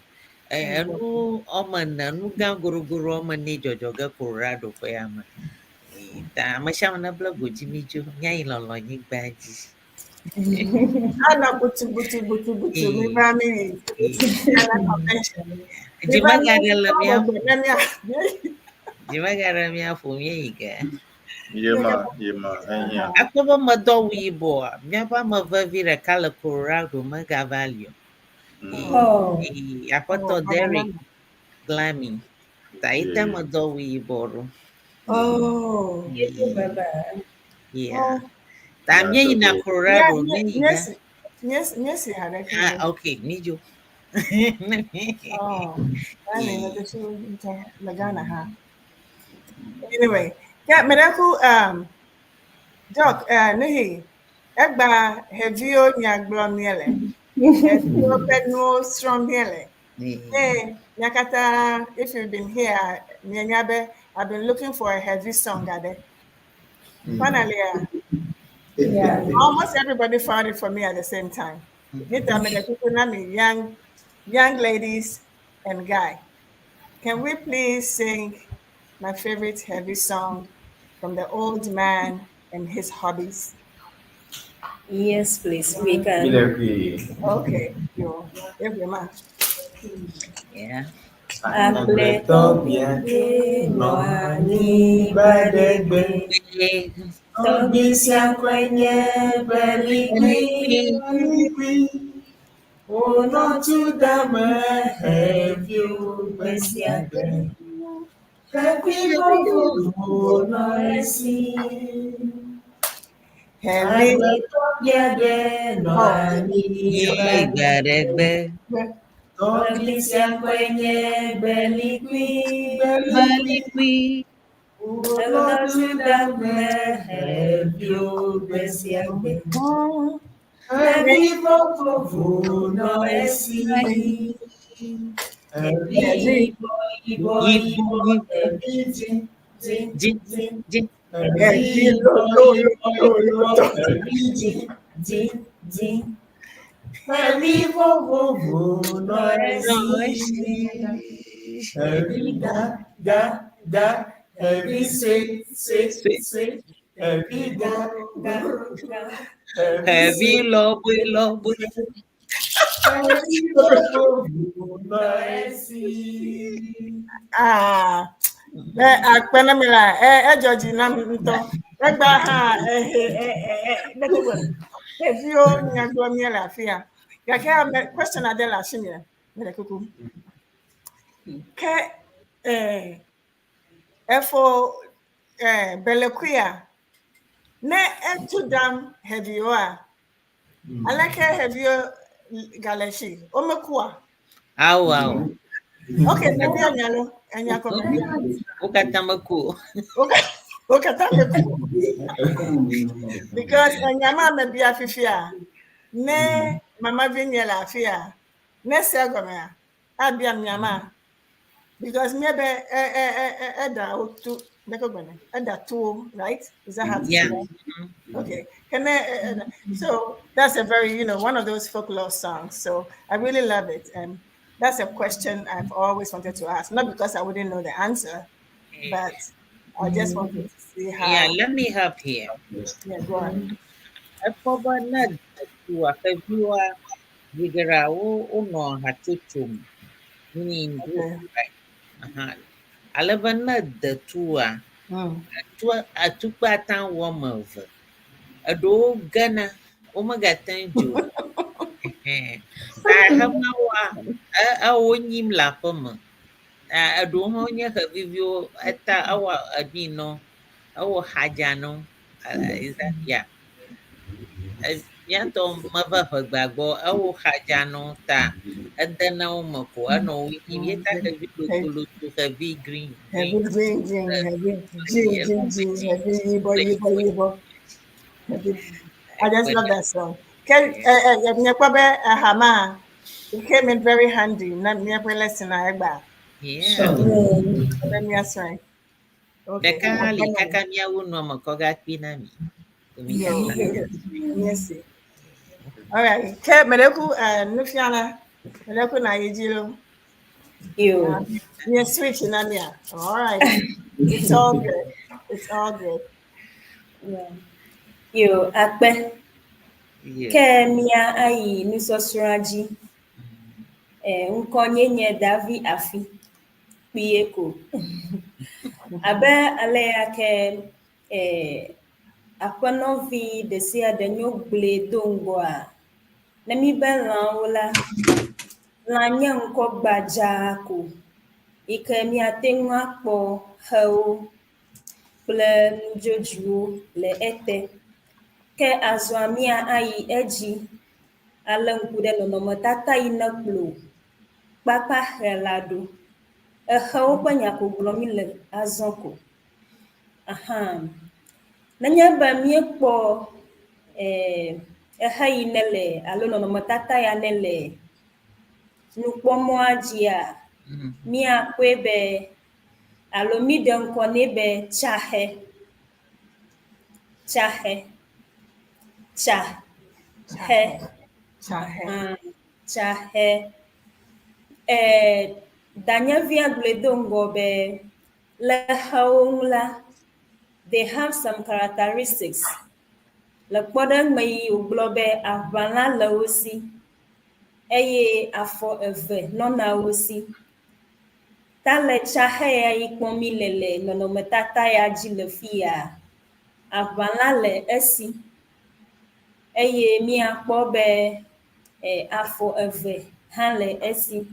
[SPEAKER 4] Enu woame ene, nu gã gorogoro woame ene dzɔdzɔ ge Colorado ƒe ya me. Ta ame sia ame nebla godzi mi dzo míayi lɔlɔ̃nyigba dzi.
[SPEAKER 3] Ana butu butu butu butu mi va mi yi. Ana convention.
[SPEAKER 4] Dzi megaɖe le mía
[SPEAKER 3] Ne mía.
[SPEAKER 4] dzi megaɖe mía ƒo míeyi ge.
[SPEAKER 2] Yema, yema, ehiã.
[SPEAKER 4] Akpɔ be medɔ wu yibɔa, míaƒe ame vevi ɖeka le Colorado megava li o.
[SPEAKER 8] Oh,
[SPEAKER 4] Ee, Aƒetɔ Derek Glami. Ta yi te medɔ wu yibɔ ɖo.
[SPEAKER 3] Oh.
[SPEAKER 8] baba.
[SPEAKER 4] Yeah. Ta míeyina Colorado, míeyi ge.
[SPEAKER 3] Yes, yes, yes, ha ɖe.
[SPEAKER 4] Ah, okay, mídzo.
[SPEAKER 3] Oh, I mean, the two le Ghana ha. Anyway, yeah, medaku Doc, Nihi, egba heviwo nya gblɔm míele. Heviwo ƒe nuwo srɔ̃m míele. Hey, Nyakata, if you've been here, mienya be, I've been looking for a heavy song, Ade. Finally,
[SPEAKER 8] Yeah.
[SPEAKER 3] almost everybody found it for me at the same time. Nita me the people na me young ladies and guy. Can we please sing my favorite heavy song from the old man and his hobbies?
[SPEAKER 8] Yes, please. We can.
[SPEAKER 3] Okay, yo, every man.
[SPEAKER 4] Yeah.
[SPEAKER 8] Agbletɔ bia nɔ anyigba ɖe gbe. Tɔgbi sia ŋkɔe nye Belikui.
[SPEAKER 1] Wònɔ tu dame xeviwo gbe sia gbe. Xevi vovovowo nɔ esi.
[SPEAKER 3] Heavy.
[SPEAKER 1] Agbletɔ bia ɖe nɔ anyigba
[SPEAKER 4] Nyigba ɖe gbe.
[SPEAKER 1] Tɔgbi sia ŋkɔe nye Belikui.
[SPEAKER 4] Belikui.
[SPEAKER 1] Wònɔ tu dame xeviwo gbe sia gbe. Xevi vovovowo nɔ esi. Xevi yibɔ yibɔ yibɔ xevi dzĩ dzĩ
[SPEAKER 4] Dzi
[SPEAKER 1] dzĩ.
[SPEAKER 4] dzi.
[SPEAKER 1] Xevi yibɔ yibɔ yibɔ xevi dzĩ dzĩ dzĩ. Xevi vovovowo nɔ esi. Xevi gã gã gã xevi sue sue sue. Xevi gã gã gã xevi
[SPEAKER 4] Xevi
[SPEAKER 1] sue.
[SPEAKER 4] lɔbɔe lɔbɔe.
[SPEAKER 1] Xevi vovovowo nɔ esi.
[SPEAKER 3] Ah, eh, akpena mi la, eh, eh, Georgie, na mi ŋutɔ. Egba hã, eh, eh, eh, eh, eh, xeviwo nya gblɔm míele afi ya. Gake ame question aɖe le asinye, mele kuku. Ke efo belekuia, ne etu dam xeviwoa, aleke xeviwo gale si? Womekua?
[SPEAKER 4] Awo awo.
[SPEAKER 3] Okay, mebia nya lo, enya ko mebia.
[SPEAKER 4] Wo katã meku o.
[SPEAKER 3] Wo katã meku. Because enya ma mebia fifia, ne mama vi nye le afi ya, ne se egɔmea, abiam nya ma. Because míebe e e e e eda wo tu, ɖeke gbɔnɛ, eda tuwo, right? Is that how to say
[SPEAKER 4] Yeah.
[SPEAKER 3] that? Okay. Can I, so that's a very, one of those folklore songs. So I really love it. And that's a question I've always wanted to ask. Not because I wouldn't know the answer, but I just wanted to see how.
[SPEAKER 4] Yeah, let me help here.
[SPEAKER 3] Yeah, go on.
[SPEAKER 4] Ekpɔ be ne detua xeviwoa, zi geɖea wo wonɔ hatsotso me. Meaning group, right? Aha. Ale be ne detua, atua atukpa ate ŋu woame eve. Eɖewo gena, womegate ŋu dzo o. Ɛhɛn. Ta xemawoa, e ewo nyim le aƒe me. Ta eɖewo hã nye xeviviwo eta ewɔ eɖi nɔ, ewɔ xadza nɔ. Is that yeah. Míatɔ meva ʋegba gbɔ, ewɔ xadza nɔ ta edena wo me ko enɔ wo nyim. Ye ta xevi lotoloto, xevi green,
[SPEAKER 3] Heavy
[SPEAKER 4] green.
[SPEAKER 3] green, green, heavy green, green, green, heavy yibo, yibo, yibo. Heavy. I just love that song. Ke nyekwa be ahama. It came in very handy. Na míaƒe lesson egba.
[SPEAKER 4] Yeah.
[SPEAKER 3] Be míasrɔ̃e. Okay.
[SPEAKER 4] Ɖeka li kaka míawu nua me kɔ gakpi na mi. Ko mi katã.
[SPEAKER 3] Yes. All right. Ke medeku nufiala. Medeku na yijilo.
[SPEAKER 8] You.
[SPEAKER 3] Yeah, switch na mia. All right. It's all good. It's all good.
[SPEAKER 8] Yeah. Yo, akpe.
[SPEAKER 4] Yeah.
[SPEAKER 8] Ke mía ayi nusɔsrɔ̃a dzi. Eh, ŋkɔnye nye Davi Afi. Kpuie ko. Abe aleya ke eh, aƒenɔvi ɖe sia ɖe nyo gblɔe do ŋgɔa, ne mi be lãwo la, lã nye ŋkɔ gbadzaa ko yi ke míate ŋu akpɔ xewo kple nudzodzoewo le ete. Ke azɔa mía ayi edzi alé ŋku ɖe nɔnɔmetata yi ne kplɔ kpakpaxe la ɖo. Exewo ƒe nya ko gblɔm mi le azɔ ko. Aha. Nenye be míekpɔ eh, exe yi ne le alo nɔnɔmetata ya ne le nukpɔmɔa dzia, míakpɔe be alo míɖe ŋkɔ nɛ be tsaxe. Tsaxe. Tsa. Xe.
[SPEAKER 3] Tsaxe.
[SPEAKER 8] Ah, tsaxe. Eh, danyevia gblɔe do ŋgɔ be le xewo ŋu la, they have some characteristics. Le kpɔɖeŋu yi wògblɔ be aʋalã le wo si eye afɔ eve nɔna wo si. Ta le tsaxe ya yi kpɔm mi le le nɔnɔmetata ya dzi le fi ya, aʋalã le esi eye míakpɔ be eh, afɔ eve hã le esi.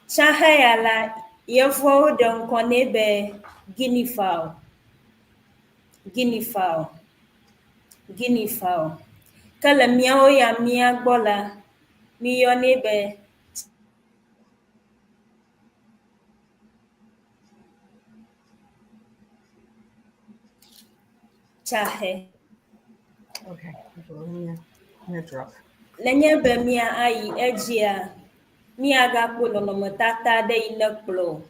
[SPEAKER 8] Tsaxe ya la, yevuawo ɖe ŋkɔ nɛ be guinea fowl. Guinea fowl. Guinea fowl. Ke le míawo ya mía gbɔ la, míyɔnɛ be tsaxe.
[SPEAKER 3] Okay. Let me, let me drop.
[SPEAKER 8] Nenye be mía ayi edzia, míagakpɔ nɔnɔmetata ɖe yi ne kplɔ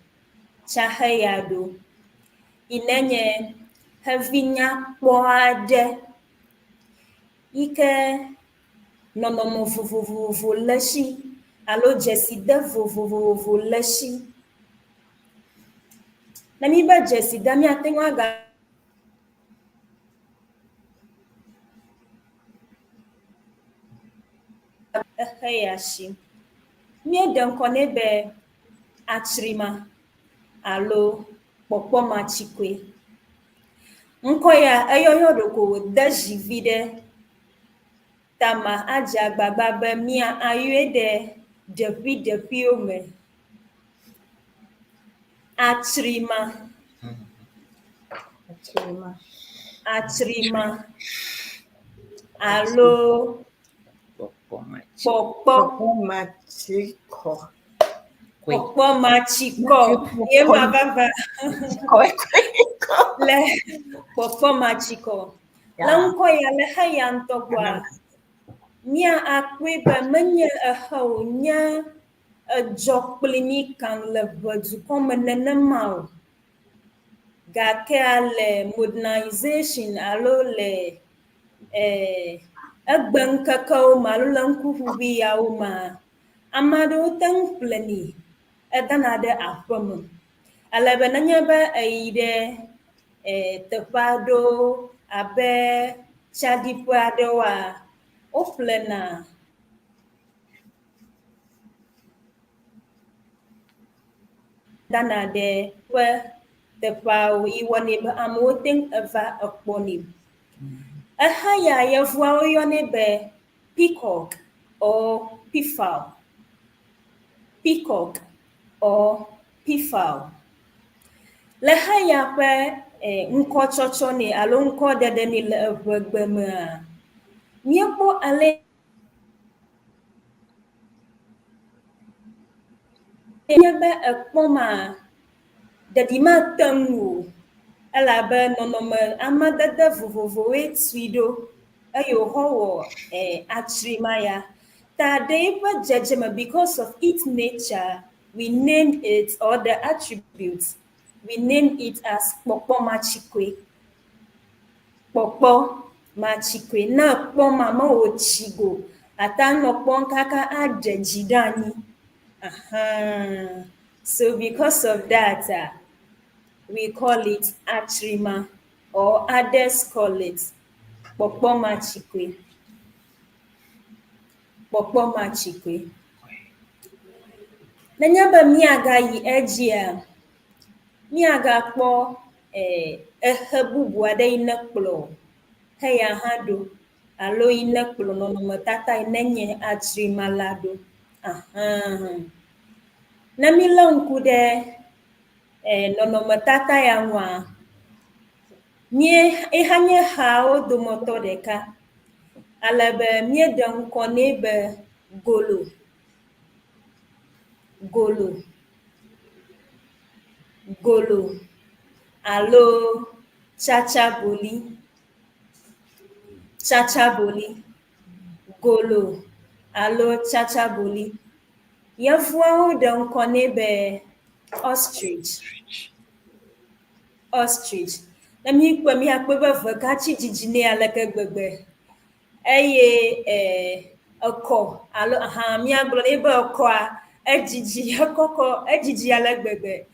[SPEAKER 8] tsaxe ya ɖo. Yi ne nye xevi nyakpɔ aɖe yi ke nɔnɔme vovovovo le esi alo dzeside vovovovo le esi. Ne míbe dzeside míate ŋu aga exe ya si. Míeɖe ŋkɔ nɛ be atsrima alo kpɔkpɔmatsikɔe. Ŋkɔ ya eyɔyɔ ɖeko wòde zi vi ɖe tama adze agbagba be mía ayɔe ɖe ɖeƒiɖeƒiwo me. Atsrima.
[SPEAKER 3] Atsrima.
[SPEAKER 8] Atsrima alo
[SPEAKER 4] Kpɔkpɔmatsi.
[SPEAKER 8] kpɔkpɔ
[SPEAKER 3] Kpɔkpɔmatsikɔ.
[SPEAKER 8] kpɔkpɔmatsikɔ ye ma vava le kpɔkpɔmatsikɔ. Le ŋkɔ ya le xe ya ŋutɔ gbɔa, mía akpɔe be menye exe wònye edzɔ kpli mí kaŋ le ʋedukɔ me nenema o. Gakea le modernization alo le eh, egbe ŋkekewo me alo le ŋkuʋuʋui yawo mea, ame aɖewo te ŋu ƒlenɛ edana ɖe aƒe me. Ale be nenye be eyi ɖe eh, teƒe aɖewo abe tsaɖiƒe aɖewoa, woƒlena dana ɖe ƒe teƒeawo yi wɔnɛ be amewo te ŋu eva ekpɔnɛ. Exe ya yevuawo yɔnɛ be peacock or peafowl. Peacock or peafowl. Le xe ya ƒe eh, ŋkɔ tsɔtsɔ nɛ alo ŋkɔ ɖeɖe nɛ le eʋegbe mea, míekpɔ ale nye be ekpɔ ma, ɖeɖi mate ŋu o elabe nɔnɔme amadede vovovowoe tui ɖo eye wòxɔ wɔ eh, atsrima ya. Ta ɖe eƒe dzedzeme because of its nature, we named it or the attributes, we named it as kpɔkpɔmatsikɔe. Kpɔkpɔmatsikɔe. Ne ekpɔ ma me wòtsi go, ate anɔ kpɔm kaka aɖe dzi ɖe anyi. Aha. So because of that, uh, we call it atrima, or others call it kpɔkpɔmatsikɔe. Kpɔkpɔmatsikɔe. Nenye be míagayi edzia, míagakpɔ exe bubu aɖe yi ne kplɔ xeya hã ɖo alo yi ne kplɔ nɔnɔmetata yi ne nye atrima la ɖo. Ahã. Ne mílé ŋku ɖe nɔnɔmetata ya ŋua, mie eha nye xawo dometɔ ɖeka ale be míeɖe ŋkɔ nɛ be golo. Golo. Golo alo tsatsaboli. Tsatsaboli. Golo alo tsatsaboli. Yevuawo ɖe ŋkɔ nɛ be ostrich. Ostrich. Ne míekpɔe míakpɔe be vegatsi dzidzi nɛ aleke gbegbe eye ekɔ alo hã míagblɔ nɛ be ekɔa edzidzi ekɔkɔ edzidzi ale gbegbe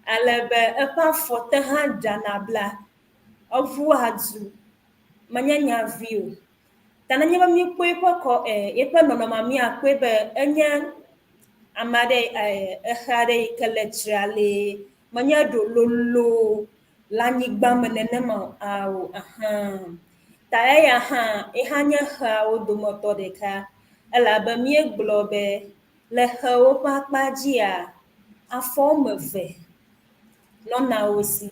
[SPEAKER 8] ale be eƒe afɔ te hã ɖana bla. Eʋua du menye nya vi o. Ta nenye be míekpɔ eƒe kɔ eƒe nɔnɔmea míakpɔe be enye ame aɖe exe aɖe yi ke le dzralee menye ɖo lolo le anyigba me nenema o ao ahã. Ta eya hã eha nye xeawo dometɔ ɖeka elabe míegblɔ be le xewo ƒe akpa dzia, afɔ woame eve nɔna wo si.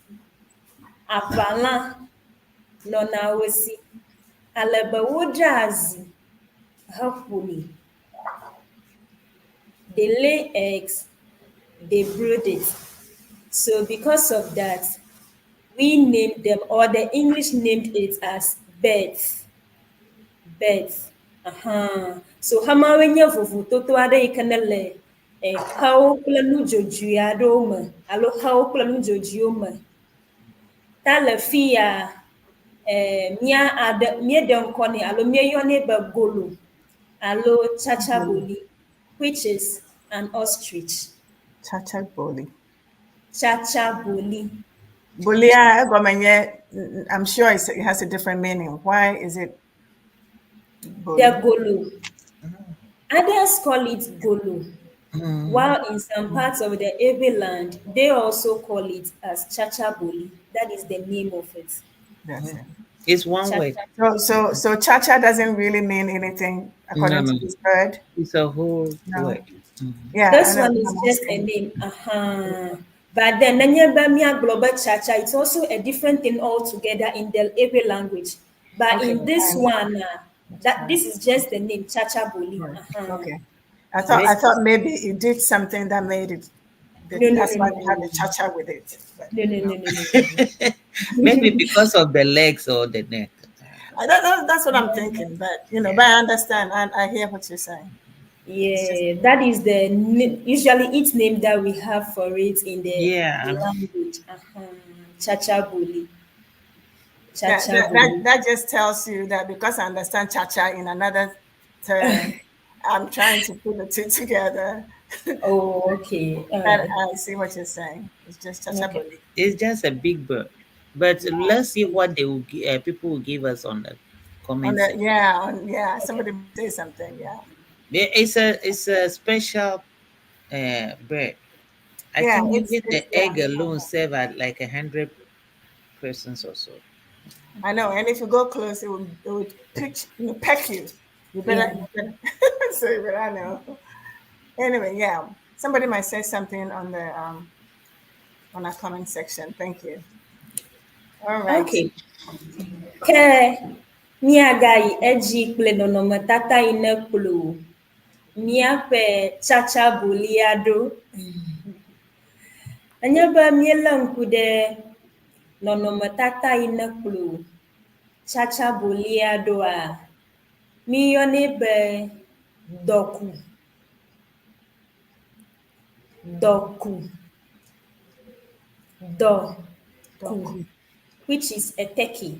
[SPEAKER 8] Aʋalã nɔna wo si ale be woɖea zi heƒonɛ. They lay eggs, they brood it. So because of that, we named them, or the English named it as birds. Birds. Uh-huh. So xemawoe nye vovototo aɖe yi ke ne le xewo kple nudzodzoe aɖewo me alo xewo kple nudzodzoewo me. Ta le fi ya, mía aɖe míeɖe ŋkɔ nɛ alo míeyɔnɛ be golo alo tsatsaboli, which is an ostrich.
[SPEAKER 3] Chachaboli.
[SPEAKER 8] Chachaboli.
[SPEAKER 3] Bolia egɔme nye, I'm sure it has a different meaning. Why is it boli?
[SPEAKER 8] The golo. Others call it golo, while in some parts of the Ewe land, they also call it as chachaboli. That is the name of it.
[SPEAKER 3] That's it.
[SPEAKER 4] It's one word.
[SPEAKER 3] Cha. So cha-cha doesn't really mean anything according
[SPEAKER 4] No,
[SPEAKER 3] to
[SPEAKER 4] no.
[SPEAKER 3] this bird.
[SPEAKER 4] It's a whole
[SPEAKER 3] No.
[SPEAKER 4] word.
[SPEAKER 3] Yeah,
[SPEAKER 8] This
[SPEAKER 3] I know.
[SPEAKER 8] one is just a name. Uh-huh. But then nenye be míagblɔ be cha-cha, it's also a different thing altogether in the Ewe language. But
[SPEAKER 3] Okay,
[SPEAKER 8] in this
[SPEAKER 3] I-
[SPEAKER 8] one, that this is just the name chachaboli.
[SPEAKER 3] Right.
[SPEAKER 8] Uh-huh.
[SPEAKER 3] Okay. I thought maybe it did something that made it.
[SPEAKER 8] No, no,
[SPEAKER 3] that's
[SPEAKER 8] no,
[SPEAKER 3] why
[SPEAKER 8] no,
[SPEAKER 3] they had
[SPEAKER 8] no.
[SPEAKER 3] the cha-cha with it. But
[SPEAKER 8] No.
[SPEAKER 4] Maybe because of the legs or the neck.
[SPEAKER 3] I don't know, that's what I'm thinking, but you know, but I understand and I hear what you're saying.
[SPEAKER 8] Yeah, that is the usually its name that we have for it in the
[SPEAKER 4] Yeah.
[SPEAKER 8] language. Uh-huh. Chachaboli.
[SPEAKER 3] That, that just tells you that because I understand cha-cha in another term, I'm trying to put the two together.
[SPEAKER 8] Oh, okay.
[SPEAKER 3] But
[SPEAKER 8] Alright.
[SPEAKER 3] I see what you're saying. It's just cha-cha
[SPEAKER 8] Okay.
[SPEAKER 3] boli.
[SPEAKER 4] It's just a big bird. But let's see what they will people will give us on the
[SPEAKER 3] On
[SPEAKER 4] comment
[SPEAKER 3] the,
[SPEAKER 4] section.
[SPEAKER 3] yeah, on, yeah. Somebody say something. Yeah.
[SPEAKER 4] Yeah, it's a special bird. I
[SPEAKER 3] Yeah,
[SPEAKER 4] think even the
[SPEAKER 3] yeah.
[SPEAKER 4] egg alone serve at like 100 persons or so.
[SPEAKER 3] I know, and if you go close, it would pitch, you know, peck you. You better, you better so you better know. Anyway, yeah. Somebody might say something on the on our comment section. Thank you. All right.
[SPEAKER 8] Okay. Ke míagayi edzi kple nɔnɔmetata yi ne kplɔ míaƒe tsatsabolia ɖo. Enye be míelé ŋku ɖe nɔnɔmetata yi ne kplɔ tsatsabolia ɖoa, míeyɔnɛ be dɔku. Dɔku. Dɔku, which is a turkey.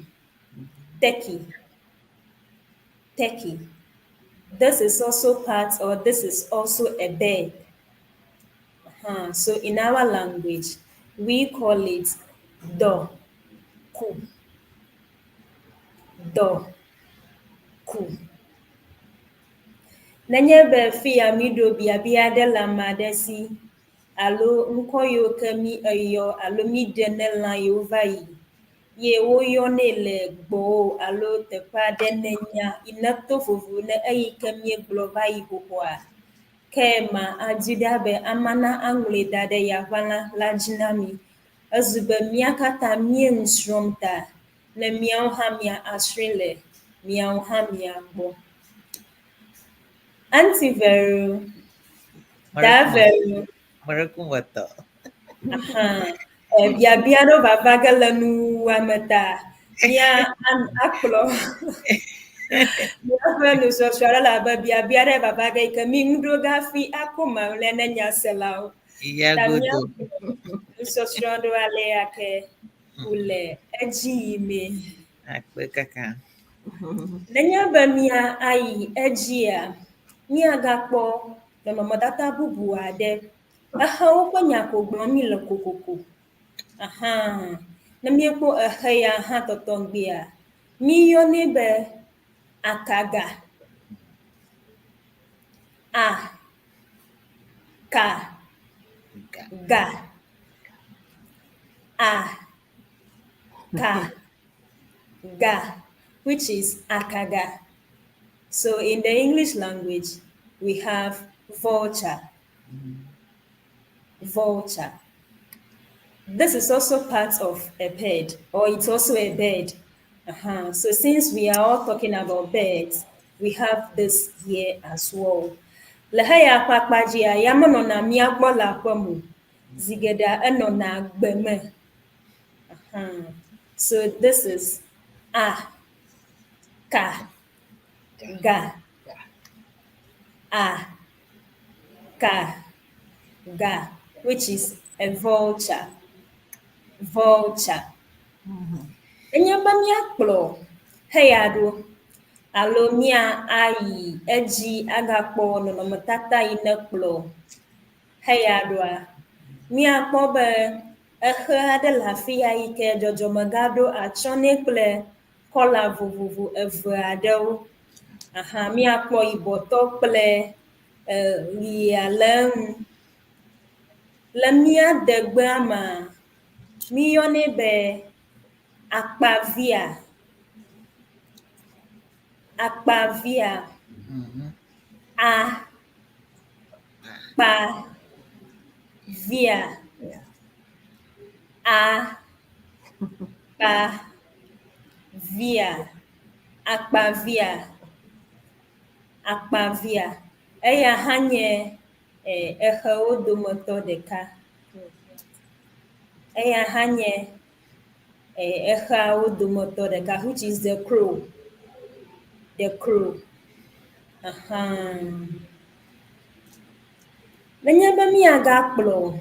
[SPEAKER 8] Turkey. Turkey. This is also part, or this is also a bird. So in our language, we call it Dɔ. Ku. Dɔ. Ku. Nenye be fi ya míɖo biabia aɖe le ame aɖe si alo ŋkɔ yiwo ke mí eyɔ alo míɖe ne lã yiwo va yi ye woyɔnɛ le gbɔwò alo teƒe aɖe nènya yi neto vovo ne eyi ke míegblɔ va yi xoxoa, ke ma adi ɖa be ama na aŋlɔe da ɖe yaʋala la dzi na mí. Ezu be mía katã míe nu srɔ̃m ta ne míawo hã mía asrɔ̃e le miawo hã mia gbɔ. Aunty Vero, Da Vero.
[SPEAKER 4] Merekumvetɔ.
[SPEAKER 8] Aha. Biabia ɖewo vava ge le nuwuwua me ta mía akplɔ míaƒe nusɔsrɔ̃ ɖe elabe biabia ɖe vava ge yi ke mí nu ɖo ge hafi ako mamlɛ ne nyaselawo. Ta míakplɔ nusɔsrɔ̃ ɖo alea ke wòle edzi yimee.
[SPEAKER 4] Akpe kaka.
[SPEAKER 8] Nenye be mía ayi edzia, míagakpɔ nɔnɔmetata bubu aɖe. Exewo ƒe nya ko gblɔm mí le kokoko. Aha, ne míekpɔ exe ya hã tɔtɔŋgbea, míyɔnɛ be akaga. A ka ga a ka ga, which is akaga. So in the English language, we have vulture. Vulture. This is also part of a bird, or it's also a bird. So since we are all talking about birds, we have this here as well. Le heya ƒe akpa dzia, ya menɔna mía gbɔ le aƒe me o. Zi geɖea enɔna gbe me. So this is a, ka, ga, a, ka, ga, which is a vulture. Vulture. Enye be míakplɔ heya ɖo alo mía ayi edzi agakpɔ nɔnɔmetata yi ne kplɔ heya ɖoa, míakpɔ be exe aɖe le afi ya yi ke dzɔdzɔme gaɖo atsyɔ̃ nɛ kple kɔla vovovo eve aɖewo. Aha, míakpɔ yibɔtɔ kple ɣia le eŋu. Le mía degbea mea, míyɔnɛ be akpavia. Akpavia. A kpa via. A kpa via. Akpavia. Akpavia. Eya hã nye exewo dometɔ ɖeka. Eya hã nye exeawo dometɔ ɖeka which is the crow. The crow. Aha. Nenye be míagakplɔ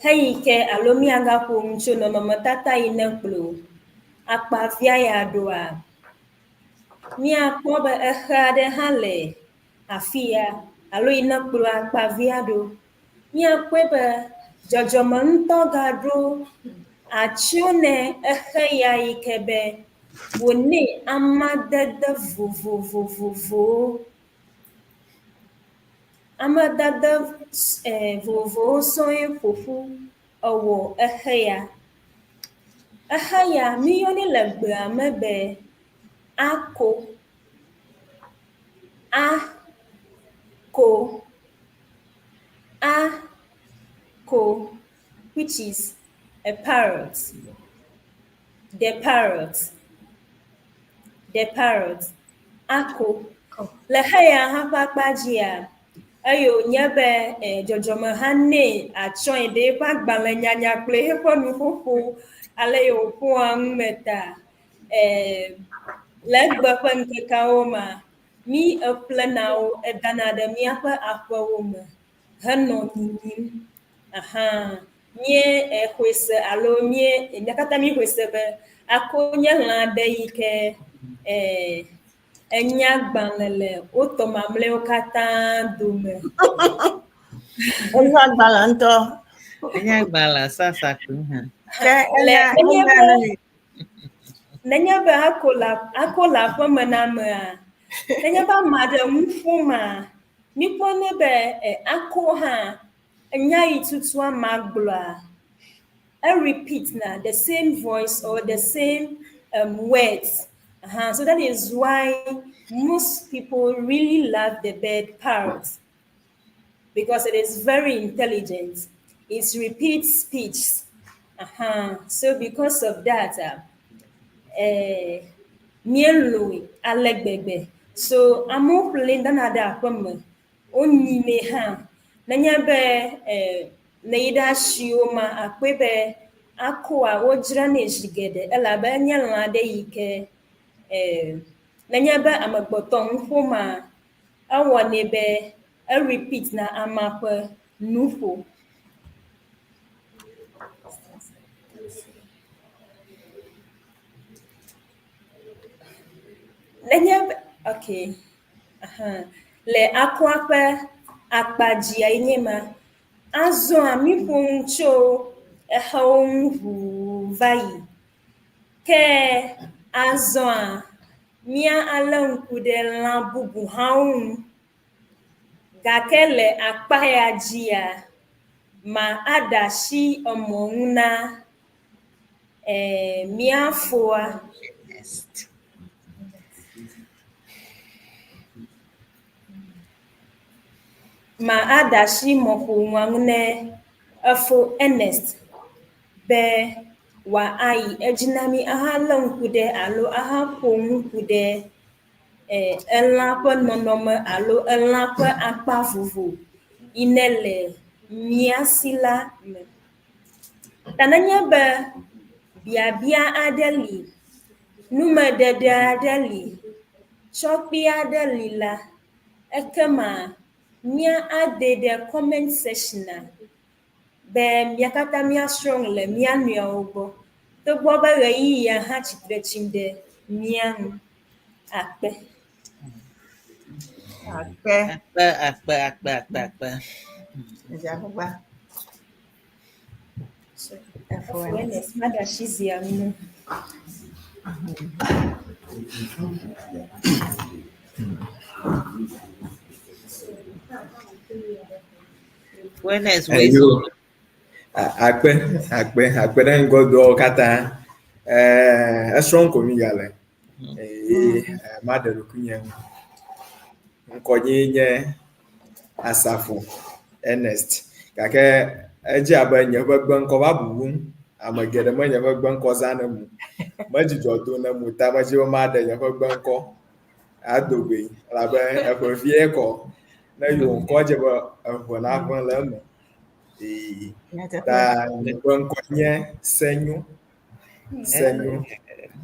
[SPEAKER 8] heyi ke alo míagaƒo nu tso nɔnɔmetata yi ne kplɔ akpavia ya ɖoa, míakpɔ be exe aɖe hã le afi ya alo yi ne kplɔ akpavia ɖo. Míakpɔe be dzɔdzɔme ŋutɔ gaɖo atsyɔ̃ ne exe ya yi ke be wònɛ amadede vovovovovowo. Amadede vovovowo sɔŋ ƒo ƒu ewɔ exe ya. Exe ya míyɔnɛ le gbea me be ako. A ko a ko which is a parrot. The parrot. The parrot. Ako. Le xe ya hã ƒe akpa dzia, eye wònye be dzɔdzɔme hã nɛ atsyɔ̃e ɖe eƒe agbalẽnyanya kple eƒe nuƒoƒo ale yi wòƒoa nu me ta. Le egbe ƒe ŋkekeawo mea, mí eƒlena wo edana ɖe míaƒe aƒewo me henɔ nyinyim. Aha, mí exɔe se alo mí mía katã míexɔe se be ako nye lã aɖe yi ke enya agbalẽ le wotɔ mamlɛawo katã dome.
[SPEAKER 3] Enya agbalẽ ŋutɔ.
[SPEAKER 4] Enye agbalẽ sasa kpli hã.
[SPEAKER 3] Ke
[SPEAKER 8] Le
[SPEAKER 3] enya
[SPEAKER 8] nenye
[SPEAKER 3] enya
[SPEAKER 8] be
[SPEAKER 3] nu yi.
[SPEAKER 8] nenye be ako le ako le aƒeme na amea, nenye be ame aɖe nu ƒoma, míkpɔnɛ be eh, ako hã enya yi tutu amea gblɔa, e repeat na the same voice or the same words. So that is why most people really love the bird parrot because it is very intelligent. It repeats speech. So because of that, míelɔ̃e ale gbegbe. So amewo ƒle dana ɖe aƒeme, wonyinɛ hã. Nenye be ne yi ɖe asiwo ma, akpɔe be akoa wodzranɛ zi geɖe elabe enye lã aɖe yi ke nenye be amegbetɔ nu ƒoma, ewɔnɛ be e repeat na amea ƒe nuƒo. Nenye be okay, aha, le akoa ƒe akpa dzia ye nye ma. Azɔa míƒo nu tso exewo ŋu ʋuu va yi. Ke azɔa mía alé ŋku ɖe lã bubu hãwo ŋu. Gake le akpa ya dzia, ma aɖe asi emɔ ŋu na mía foa. Ma aɖe asi mɔƒonua ŋu ne efo Ernest be wòayi edzi na mí ahalé ŋku ɖe alo ahaƒo nu ku ɖe elã ƒe nɔnɔme alo elã ƒe akpa vovo yi ne le mía si la me. Ta nenye be biabia aɖe li, numeɖeɖe aɖe li, tsɔkpi aɖe li la, ekema mía ade ɖe comment section be mía katã míasrɔ̃ nu le mía nɔewo gbɔ. Togbɔ be ɣeyiɣia hã tsitre tsim ɖe mía ŋu. Akpe.
[SPEAKER 3] Akpe.
[SPEAKER 4] Akpe, akpe, akpe, akpe, akpe.
[SPEAKER 3] Edze agbagba.
[SPEAKER 8] Efo Ernest, maɖe asi zia ŋu.
[SPEAKER 4] Ernest,
[SPEAKER 9] Eyo. Akpe, akpe, akpe ɖe ŋgɔdoawo katã. Esrɔ̃m ko mi gale. Eye maɖe ɖokuinye ŋu. Ŋkɔnyee nye Asafo Ernest. Gake edze abe nye ƒe gbeŋkɔ va bubum. Ame geɖe me nye ƒe gbeŋkɔ zã ne mu. Medzudzɔ do ne mu ta medzi be maɖe nye ƒe gbeŋkɔ ado goe elabe eƒe vie kɔ. Ne yewo ŋkɔ dze be eʋe naʋẽ le eme. Ee, ta nye ƒe ŋkɔ nye Senyo. Senyo.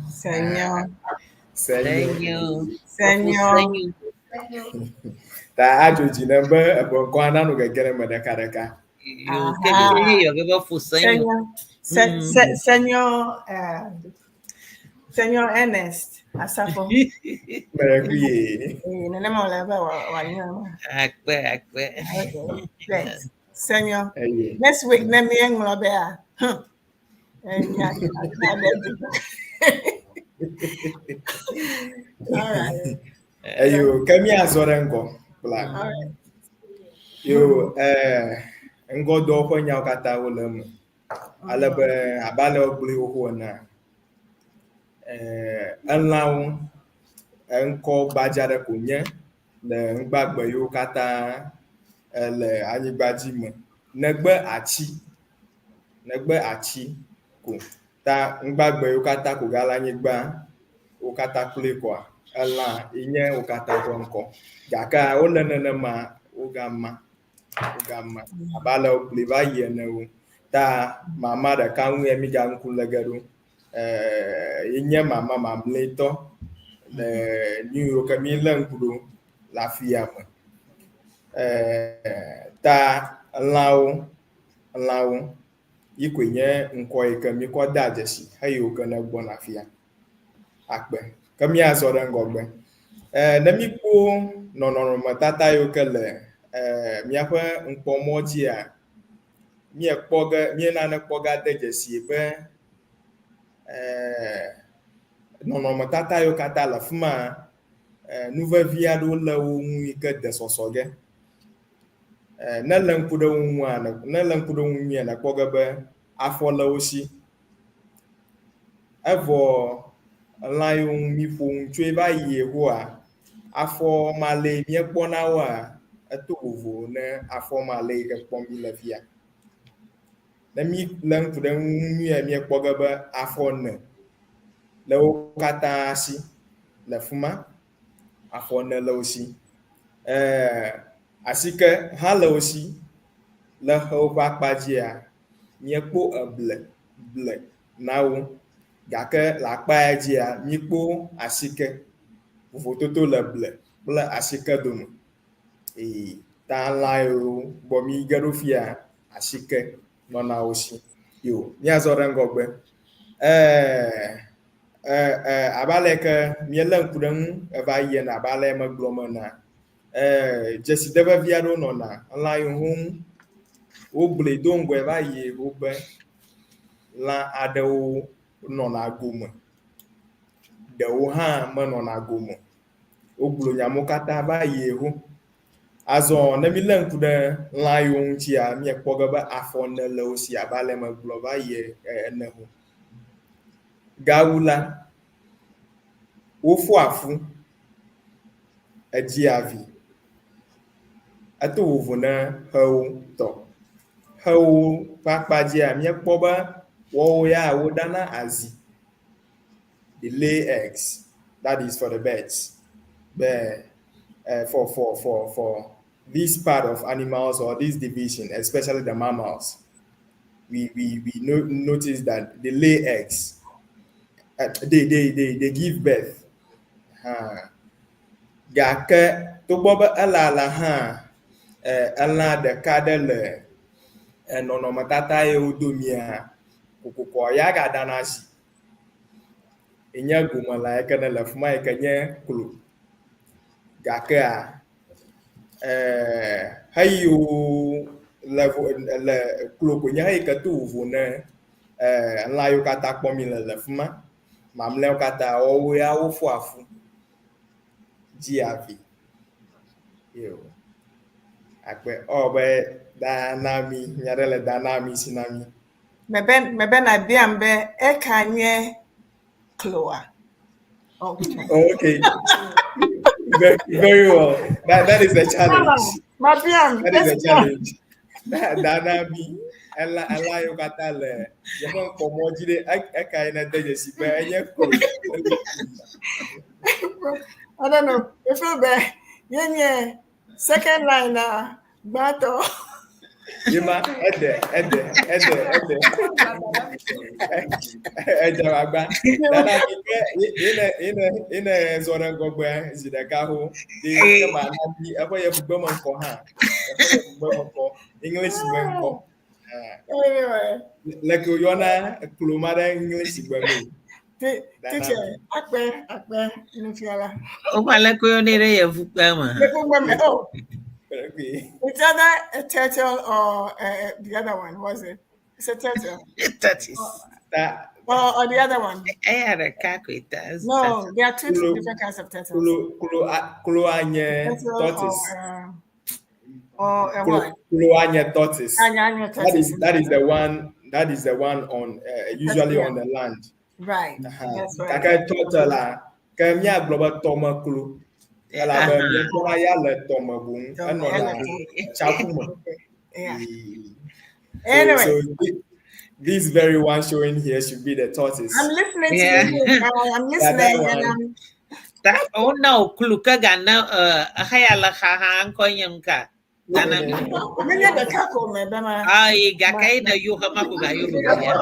[SPEAKER 3] Senyo.
[SPEAKER 9] Senyo.
[SPEAKER 3] Senyo.
[SPEAKER 9] Ta adzo dzi nam be eƒe ŋkɔa nano gege ɖe eme ɖekaɖeka.
[SPEAKER 3] Senyo. Senyo. Senyo Ernest Asafo.
[SPEAKER 9] Mɛkuye.
[SPEAKER 3] Nenema wòle be wòanyo.
[SPEAKER 4] Akpe, akpe.
[SPEAKER 3] Okay, great. Senyo. Next week ne míeŋlɔ bea. Enya aɖe dzi. All right.
[SPEAKER 9] Eyo, ke míazɔ ɖe ŋgɔ kpla.
[SPEAKER 3] All right.
[SPEAKER 9] Yo, ŋgɔdoawo ƒe nyawo katã wole eme. Ale be abe ale wogblɔe xoxo enea, elãwo eŋkɔ gbadza ɖe ko nye le ŋgbagbe yiwo katã le anyigba dzi me. Negbe atsi, negbe atsi ko. Ta ŋgbagbe yiwo katã ko gale anyigba wo katã kloe koa, elã ye nye wo katã ƒe ŋkɔ. Gake wole nenema wogama, wogama abe ale wogblɔe va yi ene o. Ta mama ɖeka ŋue míga ŋku lé ge ɖo. Ye nye mama mamlɛtɔ le nu yiwo ke mílé ŋku ɖo le afia me. Ta lãwo, lãwo yi koe nye ŋkɔ yi ke míkɔ dea dzesi heyiwo ke ne gbɔna afia. Akpe. Ke míazɔ ɖe ŋgɔgbe. Ne míkpɔ nɔnɔmetata yiwo ke le míaƒe ŋkpɔmɔ dzia, Míekpɔ ge, míenane kpɔ ge ade dzesi be eh, nɔnɔmetata yiwo katã le afi ma, eh, nu vevi aɖewo le wo ŋu yi ke de sɔsɔ ge. Eh, ne lé ŋku ɖe wo ŋua, ne lé ŋku ɖe wo ŋu nyuie, nàkpɔ ge be afɔ le wo si. Evɔ lã yiwo ŋu míƒo nu tsoe va yi Yehowa, afɔ malɛ míekpɔna woa, eto vovo ne afɔ malɛ yi ke kpɔm míle fia. Ne mílé ŋku ɖe eŋu nyuie míekpɔ ge be afɔ ene le wo katã si le fi ma. Afɔ ene le wo si. Ee, asike hã le wo si. Le xewo ƒe akpa dzia, míekpɔ eble ble na wo gake le akpa ya dzia, míekpɔ asike. Vovototo le ble kple asike dome. Ee, ta lã yiwo gbɔ míge ɖo fia, asike nɔna wo si. Yo, míazɔ ɖe ŋgɔgbe. Ee, e, e, abe ale ke míelé ŋku ɖe eŋu eva yi ene abe ale megblɔ me enea, e, dzeside vevi aɖewo nɔna lã yiwo ŋu wogblɔe do ŋgɔe va yi wobe lã aɖewo nɔna gome, ɖewo hã menɔna gome. Wogblɔ nya mawo katã va yi ho. Azɔ ne mílé ŋku ɖe lã yiwo ŋutia, míekpɔ ge be afɔ ene le wo si abe ale megblɔ va yi ene ho. Gawu la, wofɔa fu, edzia vi. Eto vovo na xewo tɔ. Xewo ƒe akpa dzia, míekpɔ be woawo ya woɖana azi. They lay eggs. That is for the birds. But for this part of animals or this division, especially the mammals, we no, notice that they lay eggs. They give birth. Gake togbɔ be ele alea hã, elã ɖeka ɖe le nɔnɔmetata ye wodo mía kokokoa ya gaɖana azi. Enye gomelã yi ke ne le afi ma yi ke nye klo. Gakea xeyiwo le le klo koe nye xeyi ke to vovo ne lã yiwo katã kpɔm mile le afi ma. Mamlɛawo katã woawo ya wofɔa fu dzia vi. Yo. Akpe ewɔ be da na mi nya ɖe le da na mi si na mi.
[SPEAKER 3] Mebe mebe na biam be eka nye kloa. Okay.
[SPEAKER 9] Okay. Very, very well. That is a challenge.
[SPEAKER 3] Mabiam.
[SPEAKER 9] That is a challenge. Da na mi ela ela yiwo katã le yeƒe ŋkɔmɔ dzi ɖe eka yi ne de dzesi be enye klo.
[SPEAKER 3] I don't know. If you be yenye second line na gbãtɔ.
[SPEAKER 9] Yema ede ede ede ede edze agba. Dada mi ke yene yene yene zɔ ɖe ŋgɔgbe zi ɖeka ho. Di ke ma na mi eƒe yevugbe me ŋkɔ hã. Eƒe yevugbe me ŋkɔ. English me ŋkɔ.
[SPEAKER 3] Anyway.
[SPEAKER 9] Leke woyɔna klo ma ɖe English gbe me.
[SPEAKER 3] Teacher, akpe akpe nufiala.
[SPEAKER 4] Wova leke woyɔnɛ ɖe yevugbe me.
[SPEAKER 3] Yevugbe me. Oh.
[SPEAKER 9] Okay.
[SPEAKER 3] It's either a turtle or the other one, was it? It's a turtle.
[SPEAKER 4] Tortoise.
[SPEAKER 3] Or the other one.
[SPEAKER 4] Eya ɖeka koe ta.
[SPEAKER 3] No, there are two
[SPEAKER 9] Klo-
[SPEAKER 3] different kinds of turtles.
[SPEAKER 9] Klo klo klo anye
[SPEAKER 3] Turtle
[SPEAKER 9] tortoise.
[SPEAKER 3] or a
[SPEAKER 9] Klo
[SPEAKER 3] what?
[SPEAKER 9] klo anye tortoise.
[SPEAKER 3] Anya, anya
[SPEAKER 9] That
[SPEAKER 3] tortoise.
[SPEAKER 9] is that is the one that is the one on usually
[SPEAKER 3] Yeah.
[SPEAKER 9] on the land.
[SPEAKER 3] Right.
[SPEAKER 9] Uh-huh.
[SPEAKER 3] That's right.
[SPEAKER 9] Gake turtle la ke míagblɔ be tɔmeklo elabe míekpɔna ya le tɔme boŋ enɔna tsiaƒu me.
[SPEAKER 3] Yeah.
[SPEAKER 9] So,
[SPEAKER 3] Anyway,
[SPEAKER 9] so this very one showing here should be the tortoise.
[SPEAKER 3] I'm listening
[SPEAKER 4] Yeah.
[SPEAKER 3] to you. I'm
[SPEAKER 9] Yeah, that
[SPEAKER 3] listening and
[SPEAKER 9] one.
[SPEAKER 3] I'm
[SPEAKER 4] Ta wona wò klo ke gana exeya le xa hã ŋkɔ nye nuka. Dana mi.
[SPEAKER 3] Menye ɖeka ko me be ma.
[SPEAKER 4] Ayi gake yi ne yo xema ko ga yo vevelia.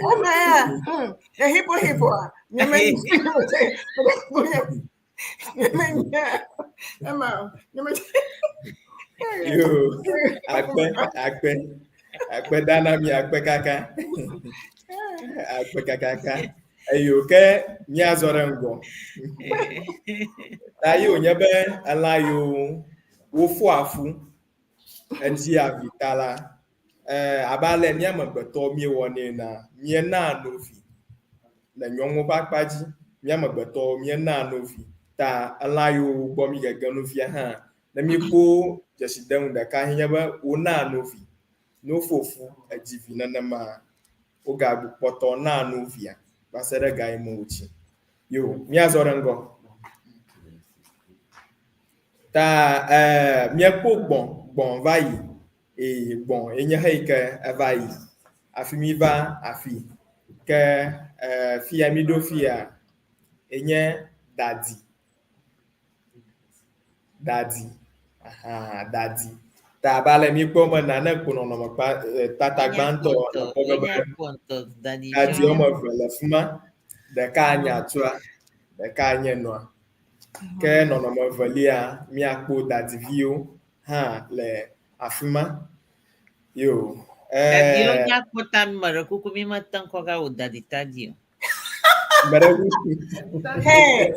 [SPEAKER 3] Oh man, the hippo hippo. Nye me nye me nye me.
[SPEAKER 9] Yo, akpe, akpe, akpe dana mi akpe kaka. Akpe kakaka. Eyo ke míazɔ ɖe ŋgɔ. Ta yi wònye be elã yiwo Wofoa fu edzia vi ta la, abe ale mía amegbetɔ míewɔnɛ enea, míenaa no vi le nyɔnuwo ƒe akpa dzi. Mía amegbetɔwo míenaa no vi ta elã yiwo gbɔ mí gege nu fia hã, ne míekpɔ dzesidenu ɖeka ye nye be wonaa no vi. Ne wofo fu edzi vi nenema, wogakpɔtɔ naa no via va se ɖe gayime wòtsi. Yo, míazɔ ɖe ŋgɔ. Ta míekpɔ gbɔ̃, gbɔ̃ va yi eye gbɔ̃ ye nye xe yi ke eva yi hafi míva afi. Ke fia míɖo fia enye dadi. Dadi aha dadi. Ta abe ale míekpɔ be nane kpo nɔnɔme kpa tata gbãtɔ ekpɔ be dadi woame eve le fi ma. Ɖeka nye atua, ɖeka nye nɔa. Ke nɔnɔme evelia míakpɔ dadiviwo hã le afi ma. Yo.
[SPEAKER 4] Dadiwo nya kpɔ ta mi meɖe kuku mi mete ŋkɔ ga wò dadi tadi o.
[SPEAKER 9] Meɖe kuku.
[SPEAKER 3] Hey,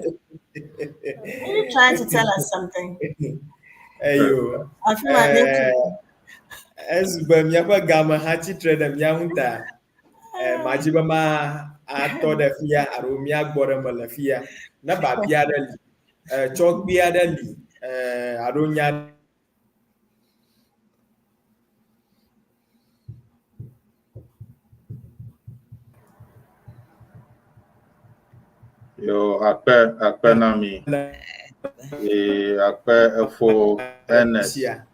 [SPEAKER 3] are you trying to tell us something?
[SPEAKER 9] Eyo.
[SPEAKER 3] Afi ma ne
[SPEAKER 9] Ezu be míaƒe game hã tsitre ɖe mía ŋu ta. Madzi be ma atɔ ɖe fia alo míagbɔ ɖe me le fia. Ne biabia aɖe li, tsɔkpui aɖe li, alo nya
[SPEAKER 2] Yo, akpe akpe na mi. Ee, akpe efo Ernest.
[SPEAKER 9] sia.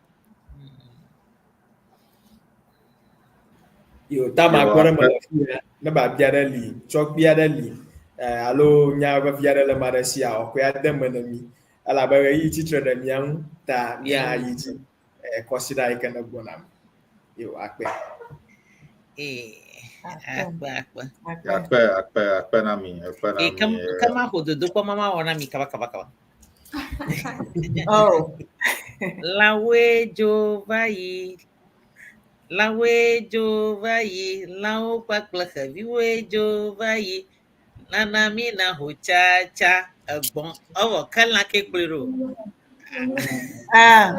[SPEAKER 9] Yo, ta ma gbɔ ɖe me le fia, ne biabia aɖe li, tsɔkpui aɖe li, alo nya vevi aɖe le ame aɖe sia, wòakɔe ade me ne mí. Elabe ɣeyiɣi tsitre ɖe mía ŋu ta míayi dzi kɔsiɖa yi ke ne gbɔna me. Yo, akpe.
[SPEAKER 4] Ee, akpe akpe.
[SPEAKER 2] Akpe akpe akpe na mi, akpe na
[SPEAKER 4] Ee,
[SPEAKER 2] mi.
[SPEAKER 4] ke ma ƒo dodokpɔ ma mawɔ na mi kaba kaba kaba.
[SPEAKER 3] Oh.
[SPEAKER 4] Lãwoe dzo va yi. Lãwoe dzo va yi. Lãwo kpakple xeviwoe dzo va yi. Nana mi na ho tsatsa egbɔ̃. Evɔ ke lã ke kplɔe ɖo.
[SPEAKER 3] Ah.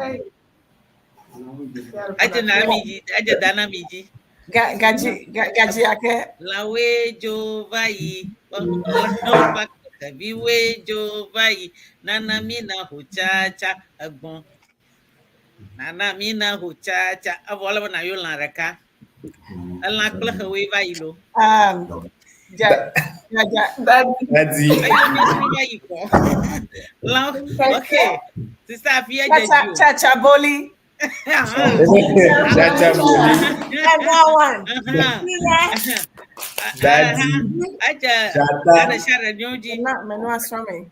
[SPEAKER 4] Edze na mi dzi, edze da na mi dzi.
[SPEAKER 3] Gaji, gaji ake.
[SPEAKER 4] Lãwoe dzo va yi. Lãwo kpakple xeviwoe dzo va yi. Nana mi na ho tsatsa egbɔ̃. Nana mi na ho tsatsa. Evɔ ele be na yɔ lã ɖeka. Elã kple xewoe va yi lo.
[SPEAKER 3] Ja, ja, ja.
[SPEAKER 9] Dadi.
[SPEAKER 4] Eyo mi srɔ̃ va yi kpɔ. Lã, ok. Sista afi edze
[SPEAKER 3] Cha
[SPEAKER 4] dzi o.
[SPEAKER 3] cha cha boli.
[SPEAKER 9] Chacha boli.
[SPEAKER 8] That one.
[SPEAKER 9] Dadi.
[SPEAKER 4] Edze
[SPEAKER 9] Dzata.
[SPEAKER 4] ɖe sia ɖe nyɔ dzi.
[SPEAKER 3] Na menu asrɔ̃ me.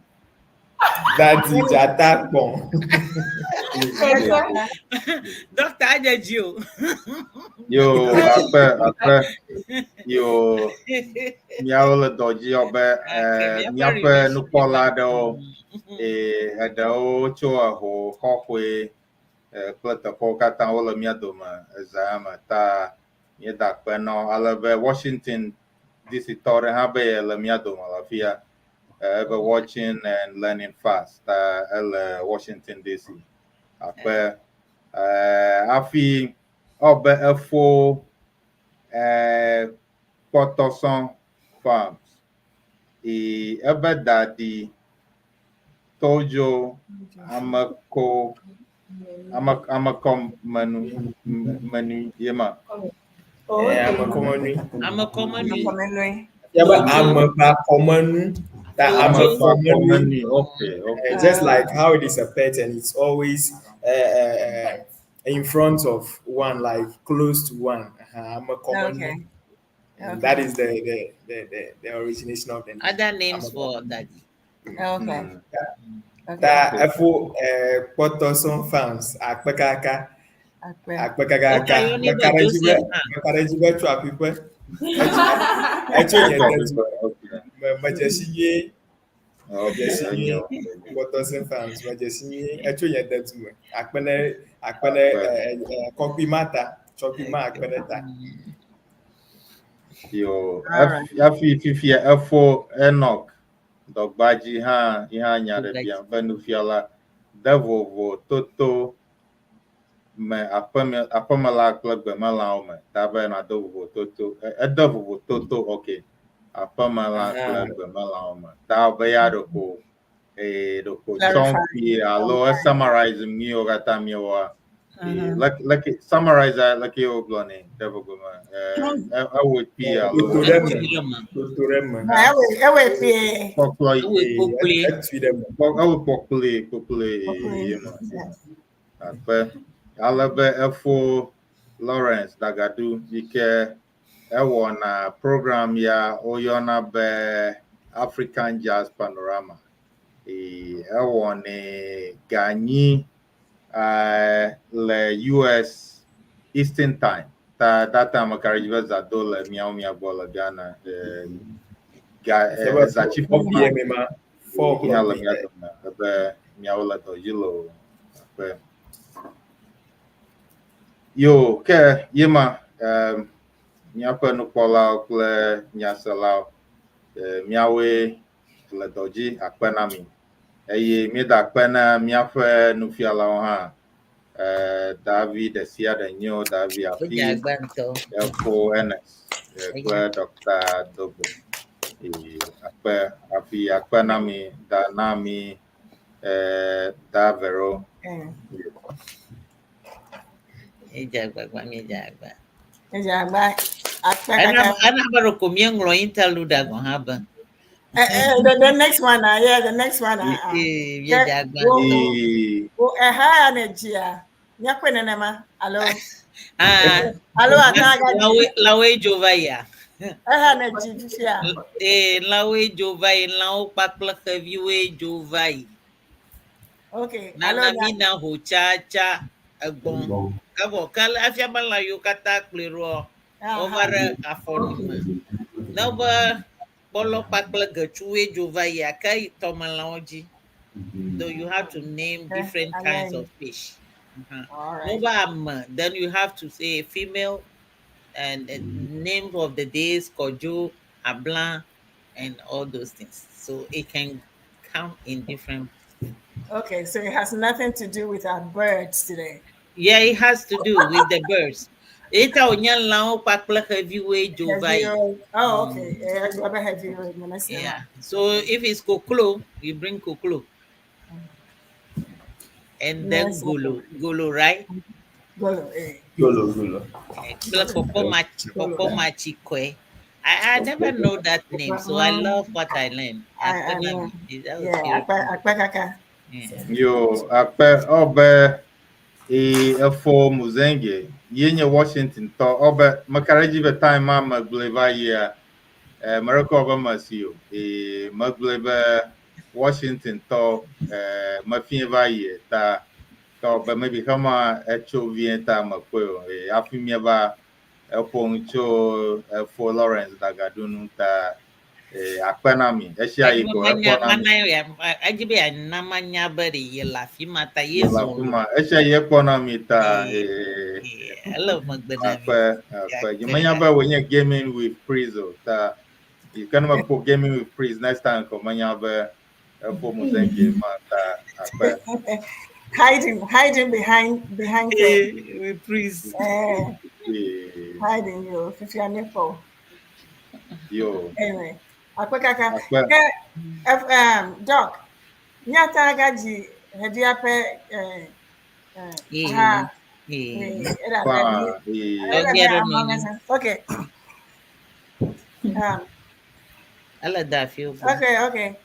[SPEAKER 9] Dadi dzata kpɔ̃.
[SPEAKER 4] Dɔkta edze dzi o.
[SPEAKER 2] Yo, akpe akpe. Yo, míawo le dɔ dzi abe míaƒe nukpɔla aɖewo eɖewo tso eho xɔxɔe kple teƒewo katã wole mía dome eza ya me ta míeda akpe na wo ale be Washington DC tɔ ɖe hã be yele mía dome le afi ya. Ebe watching and learning fast ta ele Washington DC. Akpe hafi ewɔ be efo kpɔtɔsɔ farms. Ebe dadi Todzo ameko ame amekɔmenu menu ye ma.
[SPEAKER 9] Amekɔmenui.
[SPEAKER 4] Amekɔmenui.
[SPEAKER 3] Amekɔmenui.
[SPEAKER 9] Yabe amebakɔmenu. Ta amekɔmenui.
[SPEAKER 2] Okay, okay.
[SPEAKER 9] Just like how it is a pet and it's always in front of one, like close to one. Amekɔmenu.
[SPEAKER 3] Okay.
[SPEAKER 9] And that is the origination of the name.
[SPEAKER 4] Other names for daddy.
[SPEAKER 3] Okay. Okay.
[SPEAKER 9] Ta efo Kpɔtɔsɔ farms akpe kaka
[SPEAKER 3] Akpe.
[SPEAKER 9] akpe kaka
[SPEAKER 4] Okay, you need
[SPEAKER 9] meka ɖe dzi be
[SPEAKER 4] Joseph hã.
[SPEAKER 9] meka ɖe dzi be tso aƒiƒe etso nye de
[SPEAKER 2] Okay.
[SPEAKER 9] me medze si nyuie
[SPEAKER 2] Okay.
[SPEAKER 9] medze si nyuie
[SPEAKER 2] Enyo.
[SPEAKER 9] Kpɔtɔsɔ farms medze si nyuie etso nye de du me akpe ne akpe ne kɔkui ma ta tsɔkui ma akpe ne ta.
[SPEAKER 2] Yo,
[SPEAKER 3] Alright.
[SPEAKER 2] hafi fifia efo Enoch dɔgbadzi hã yi hã nya ɖe bia be nufiala de vovo toto me aƒeme aƒemelã kple gbemelãwo me ta be nado vovototo ede vovototo ok aƒemelã kple gbemelãwo me ta be ya ɖeko eye ɖeko tsɔm kpuie alo esummarize nu yiwo katã míewɔa. Like like summarize like wogblɔ nɛ ɖe gbogbo me ewɔe kpuie alo
[SPEAKER 9] Toto ɖe eme. Toto ɖe eme.
[SPEAKER 3] Ewɔe kpuie.
[SPEAKER 2] Kpɔkplɔ
[SPEAKER 4] Ewɔe kpokploe.
[SPEAKER 9] Etui ɖe eme.
[SPEAKER 2] Ewɔe kpɔkploe kpokploe ye ma. Akpe ale be efo Lawrence Dagadu yi ke ewɔna program ya woyɔna be African Jazz Panorama. Ewɔnɛ ganyi le US Eastern Time. Ta that time meka ɖe edzi be zã do le miawo mia gbɔ le Ghana. Ga zatsi
[SPEAKER 9] 4 p.m. ma. 4
[SPEAKER 2] o'clock le
[SPEAKER 9] PM.
[SPEAKER 2] mia dome ebe miawo le dɔ dzi le o. Akpe. Yo, ke ye ma míaƒe nukpɔlawo kple nyaselawo, miawoe le dɔ dzi akpe na mi. Eye míeda akpe na míaƒe nufialawo hã. Davi ɖe sia ɖe nyo, Davi Afi,
[SPEAKER 4] Wodze agba ŋutɔ.
[SPEAKER 2] Efo Ernest kple Dr. Dogo. Akpe afi akpe na mi, da na mi da Vero.
[SPEAKER 4] Edze agbagba, míedze agba.
[SPEAKER 3] Edze agba. Akpe
[SPEAKER 4] Ena
[SPEAKER 3] kaka.
[SPEAKER 4] ena be ɖeko míeŋlɔ interlude gɔ̃ hã be.
[SPEAKER 3] The next one, yeah, the next one.
[SPEAKER 4] Míedze agba
[SPEAKER 3] Wo,
[SPEAKER 4] ŋutɔ.
[SPEAKER 3] wo, eha ya ne dzia. Míakpɔe nenema alo
[SPEAKER 4] Ah,
[SPEAKER 3] alo ata aga dzi.
[SPEAKER 4] lãwoe lãwoe dzo va yia.
[SPEAKER 3] Eha ne dzi fifia.
[SPEAKER 4] Ee, lãwoe dzo va yi, lãwo kpakple xeviwoe dzo va yi.
[SPEAKER 3] Okay. Alo
[SPEAKER 4] Nana
[SPEAKER 3] nya.
[SPEAKER 4] mi na ho tsatsa egbɔ̃. Evɔ ke efia be lã yiwo katã kplɔe ɖoa, wova ɖe afɔ nu me. Ne be kpɔlɔ kpakple getsuwoe dzo va yia, ke yi tɔmelãwo dzi. So you have to name different kinds
[SPEAKER 3] Amen.
[SPEAKER 4] of fish.
[SPEAKER 3] All right.
[SPEAKER 4] Over ame, then you have to say female and the name of the days, Kojo, Abla, and all those things. So it can come in different.
[SPEAKER 3] Okay, so it has nothing to do with our birds today.
[SPEAKER 4] Yeah, it has to do with the birds. Eta onye lãwo kpakple xeviwoe dzo va yi.
[SPEAKER 3] Heavy. Oh, okay. Yeah, I heavy.
[SPEAKER 4] Yeah. So if it's koklo, you bring koklo. And then
[SPEAKER 3] Yes.
[SPEAKER 4] golo, golo, right?
[SPEAKER 3] Golo, eh.
[SPEAKER 9] Golo, golo.
[SPEAKER 4] Kple kpɔkpɔ kpɔkpɔ matsikɔe. I never know that name, so I love what I learned.
[SPEAKER 3] I know.
[SPEAKER 4] That was
[SPEAKER 3] Yeah,
[SPEAKER 4] beautiful.
[SPEAKER 3] akpe akpe kaka.
[SPEAKER 4] Yeah.
[SPEAKER 2] Yo, akpe ɔbɛ e efo Muzenge ye nye Washington tɔ ɔbɛ meka ɖe edzi be time ma megblɔe va yia merekɔ be mesi o e megblɔe be Washington tɔ mefie va yie ta ke ɔbɛ maybe xema etso vie ta mekpɔe o e hafi míeva eƒo nu tso efo Lawrence Dagadu nu ta e akpe na mi esia yi ko ekpɔ na mi.
[SPEAKER 4] Mana ya edzi be yeana manya be ɖe ye le afi ma ta ye
[SPEAKER 2] Le
[SPEAKER 4] zɔ
[SPEAKER 2] afi ma esia yi ekpɔ na mi ta e
[SPEAKER 4] ele megbe na mi.
[SPEAKER 2] Akpe akpe. Nyemenya be wònye gaming with Priz o ta yi ke ne mekpɔ gaming with Priz next time ko menya be efo Muzenge ma ta akpe.
[SPEAKER 3] Hiding behind the,
[SPEAKER 4] With please.
[SPEAKER 3] Hiding you. Fifia nipple.
[SPEAKER 2] Yo.
[SPEAKER 3] Anyway, akpe kaka.
[SPEAKER 2] Akpe.
[SPEAKER 3] Ke, Doc, nyata agaji hevia pe ha era
[SPEAKER 2] Pa
[SPEAKER 3] era
[SPEAKER 4] Okay, I don't
[SPEAKER 3] among
[SPEAKER 4] know.
[SPEAKER 3] us. Okay.
[SPEAKER 4] Ele da afi wo.
[SPEAKER 3] Okay.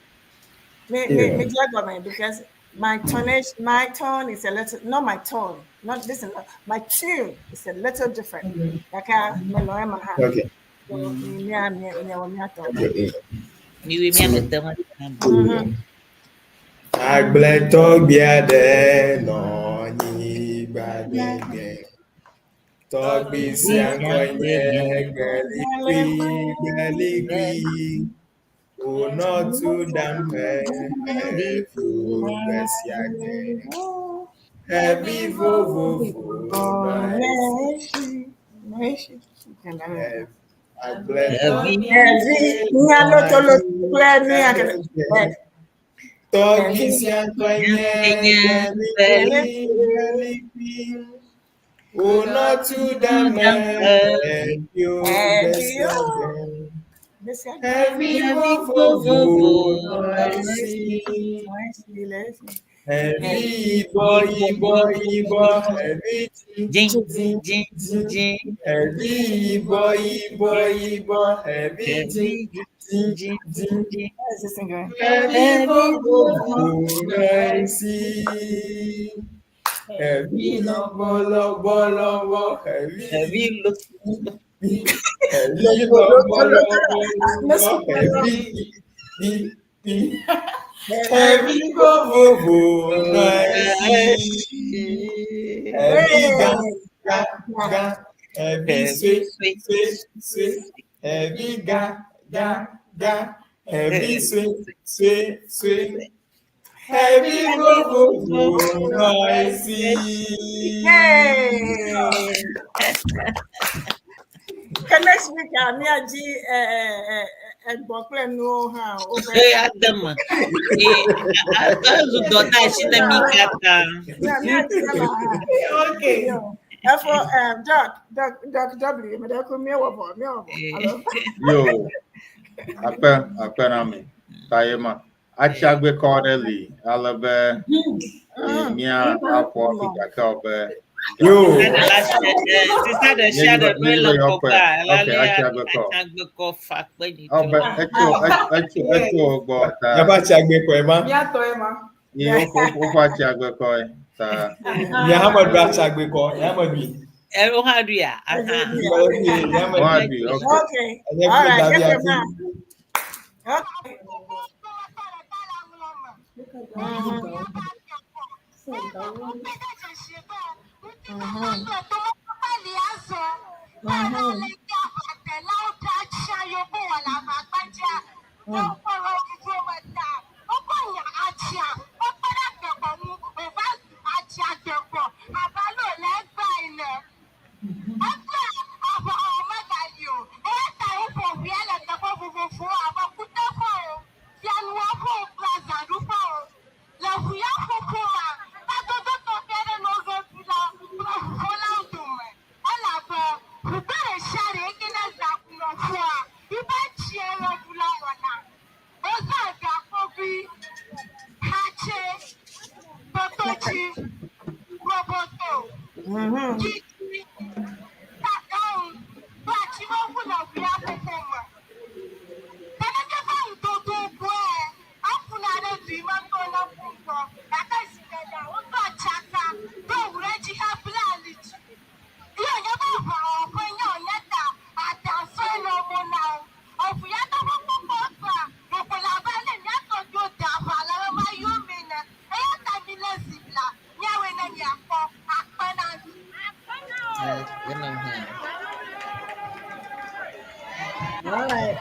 [SPEAKER 3] Me me because my tonage, my tone is a little, not my tone, not listen, my tune is a little different. Like I me lo ema ha.
[SPEAKER 9] Okay.
[SPEAKER 3] So, me me to.
[SPEAKER 9] Okay.
[SPEAKER 4] Mi wi mia me te ma.
[SPEAKER 9] Agbletɔgbi aɖe nɔ anyigba gbegbe. Tɔgbi sia ŋkɔe nye Gbelikui, Gbelikui. Wònɔ tu ɖam xeviwo gbe sia gbe. Xevi vovovo nɔ esi. Agbletɔgbi
[SPEAKER 3] Xevi, nya loto loto kple nu ya ke.
[SPEAKER 9] Tɔgbi sia ŋkɔe nye Gbelikui, Gbelikui. Wonɔ tu dame edio
[SPEAKER 3] Edio.
[SPEAKER 9] gbesiagbe. Xevi vovovo nɔ esi. Xevi yibɔ yibɔ yibɔ xevi
[SPEAKER 4] Dzĩ
[SPEAKER 9] dzĩ
[SPEAKER 4] dzĩ
[SPEAKER 9] dzĩ.
[SPEAKER 4] dzĩ.
[SPEAKER 9] Xevi yibɔ yibɔ yibɔ xevi dzĩ dzĩ
[SPEAKER 4] Dzĩ
[SPEAKER 9] dzĩ.
[SPEAKER 4] dzĩ.
[SPEAKER 3] How is this thing going?
[SPEAKER 9] Xevi vovovo nɔ esi. Xevi lɔbɔ lɔbɔ lɔbɔ xevi
[SPEAKER 4] Xevi lo.
[SPEAKER 9] xevi lɔbɔ lɔbɔ lɔbɔ xevi ɖi ɖi. Xevi vovovo nɔ esi. Xevi gã gã gã. Xevi
[SPEAKER 4] Xevi
[SPEAKER 9] sue
[SPEAKER 4] sue
[SPEAKER 9] sue sue. Xevi gã gã gã. Xevi sue sue sue. Xevi vovovo nɔ esi.
[SPEAKER 3] Hey! Okay, next week, I'm here, G, and no, how over.
[SPEAKER 4] Ee ademe. Ee ezu dɔdeasi ne mi katã.
[SPEAKER 3] Yeah, me,
[SPEAKER 6] Okay.
[SPEAKER 3] Therefore, Doc, Doc, Doc W, me da me over, me over.
[SPEAKER 4] Ee.
[SPEAKER 2] Yo, akpe akpe na mi. Ta ye ma. Atsiagbekɔ ɖe li ale be mía aƒo afi gake wɔ be
[SPEAKER 9] Yo.
[SPEAKER 4] Sista ɖe sia ɖe
[SPEAKER 2] Míeyi
[SPEAKER 4] no le
[SPEAKER 2] be yewoakpɔe.
[SPEAKER 4] ŋgɔgbea, ela
[SPEAKER 2] Okay,
[SPEAKER 4] le
[SPEAKER 2] atsiagbekɔ.
[SPEAKER 4] atsiagbekɔ fa kpe
[SPEAKER 2] Ɔ be
[SPEAKER 4] nyitɔ.
[SPEAKER 2] etso etso etso wo gbɔ ta
[SPEAKER 9] Miaƒe atsiagbekɔe ma.
[SPEAKER 6] Míatɔe ma.
[SPEAKER 2] ye woƒe atsiagbekɔe ta
[SPEAKER 9] Nye hã meɖu atsiagbekɔ, nye hã meɖui.
[SPEAKER 4] Ɛwo hã ɖuia? Aha.
[SPEAKER 9] Meɖui, nye hã meɖui.
[SPEAKER 2] woaɖui. Okay.
[SPEAKER 3] Okay.
[SPEAKER 9] Enye
[SPEAKER 3] All
[SPEAKER 9] kple
[SPEAKER 3] right.
[SPEAKER 9] Davi
[SPEAKER 3] Get
[SPEAKER 9] ati.
[SPEAKER 3] now. Okay. All right.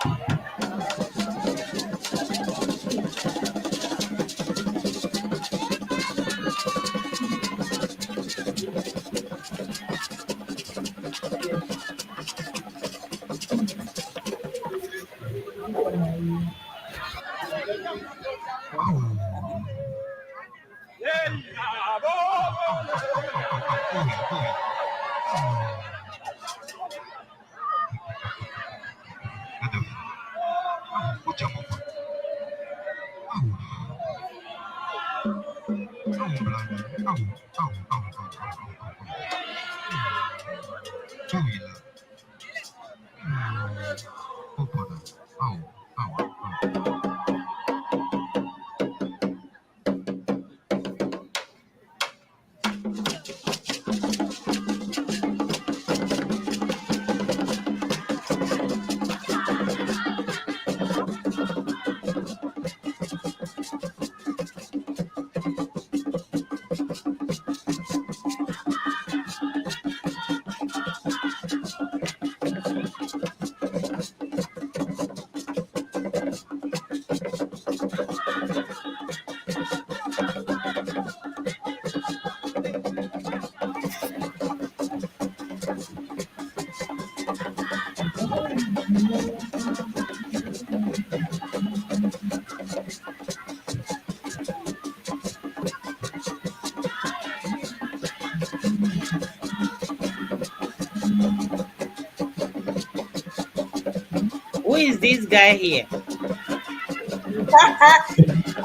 [SPEAKER 4] Who is this guy here?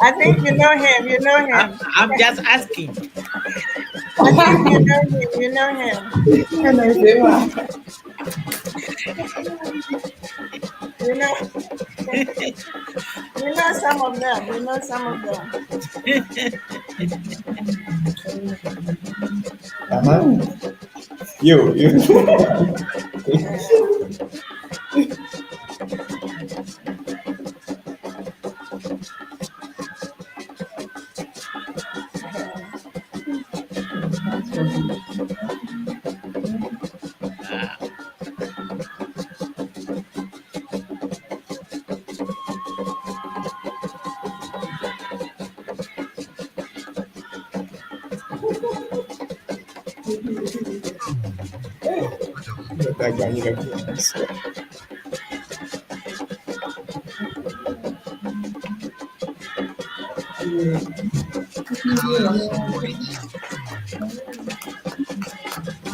[SPEAKER 3] I think you know him. You know him.
[SPEAKER 4] I'm just asking.
[SPEAKER 3] I think you know him. You know him. You know. You know some of them. You know some of them.
[SPEAKER 9] Uh-huh. You, you.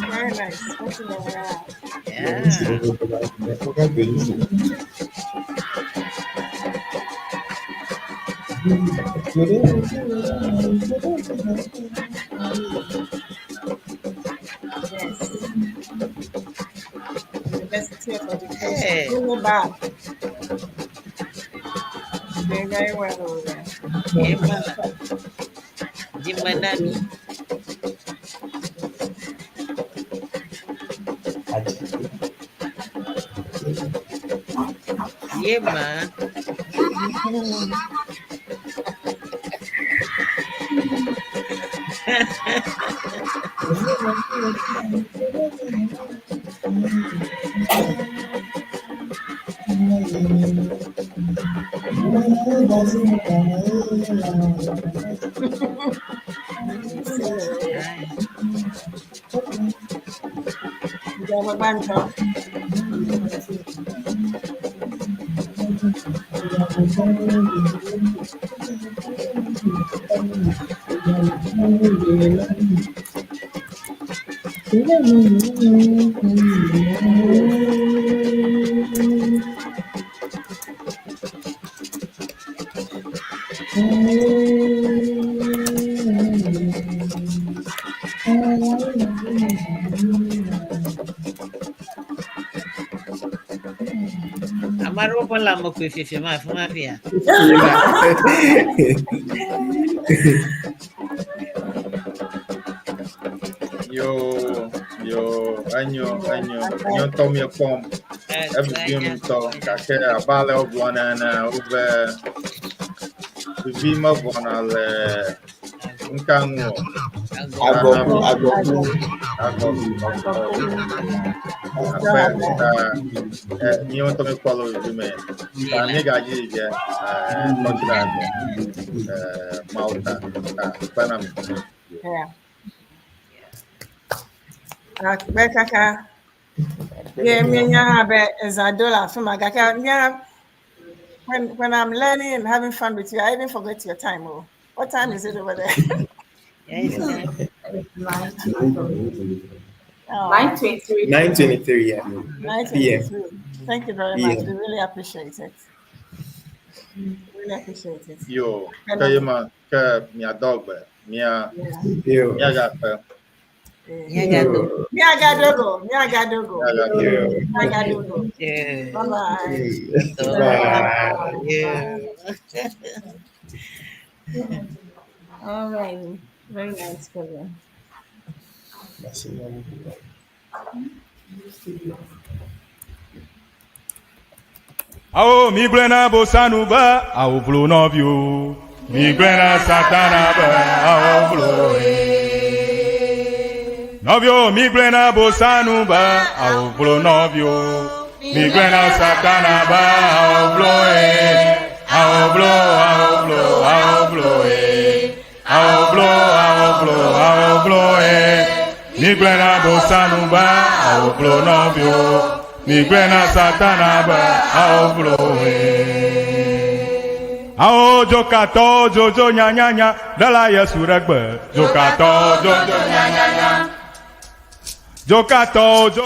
[SPEAKER 3] Very nice. What's in the
[SPEAKER 4] Yeah.
[SPEAKER 3] Yes. University of Education.
[SPEAKER 4] Hey.
[SPEAKER 3] Winneba. Doing very well over there.
[SPEAKER 4] Ema. Jimanami. Yema.
[SPEAKER 3] Banto.
[SPEAKER 4] Amaro ƒe lãme koe fiefiem afi ma fia.
[SPEAKER 2] Yo, yo, enyo, enyo, nye ŋutɔ miekpɔm. Evivim ŋutɔ gake abe ale wogblɔna ene wobe vivi mevɔna le ŋka ŋu o.
[SPEAKER 9] Agɔku, agɔku.
[SPEAKER 2] Agɔku, Akpe ta míawo ŋutɔ míekpɔ le vivi me. Ta míegadzi dze kɔdzra gbe Mawu ta ta akpe na mi.
[SPEAKER 3] Yeah. Akpe kaka. Ye míenya hã be ezã do le afi ma gake mía when I'm learning and having fun with you, I even forget your time. Oh, what time is it over there?
[SPEAKER 4] Yeah, it's nice.
[SPEAKER 3] Oh,
[SPEAKER 6] 9:23.
[SPEAKER 9] 9:23, yeah.
[SPEAKER 3] 9:23. Thank you very much.
[SPEAKER 9] Yeah.
[SPEAKER 3] We really appreciate it. Really appreciate it.
[SPEAKER 2] Yo, ke ye ma ke miadɔ gbe mia
[SPEAKER 9] Yo.
[SPEAKER 2] miagakpe.
[SPEAKER 4] Nyagadogo.
[SPEAKER 3] Miagadogo. Miagadogo.
[SPEAKER 2] Miagadogo.
[SPEAKER 9] Yo.
[SPEAKER 3] Miagadogo.
[SPEAKER 4] Yeah.
[SPEAKER 3] Bye bye.
[SPEAKER 9] Bye.
[SPEAKER 4] Yeah.
[SPEAKER 3] All right. Very nice, Kevin.
[SPEAKER 1] Awo migblẽ na bosanu be awo vlo nɔviwo. Migblẽ na satana be awo vlo ye. Nɔviwo migblẽ na bosanu be awo vlo nɔviwo. Migblẽ na satana be awo vlo ye. Awo vlo, awo vlo, awo vlo ye. Awo vlo, awo vlo, awo vlo ye. Migblẽ na bosanu be awo vlo nɔviwo. Migblẽ na satana be awo vlo ye. Awo dzokatɔ dzodzo nyanyanya ɖela Yesu ɖe gbe. Dzokatɔ dzodzo nyanyanya. Dzokatɔ dzo.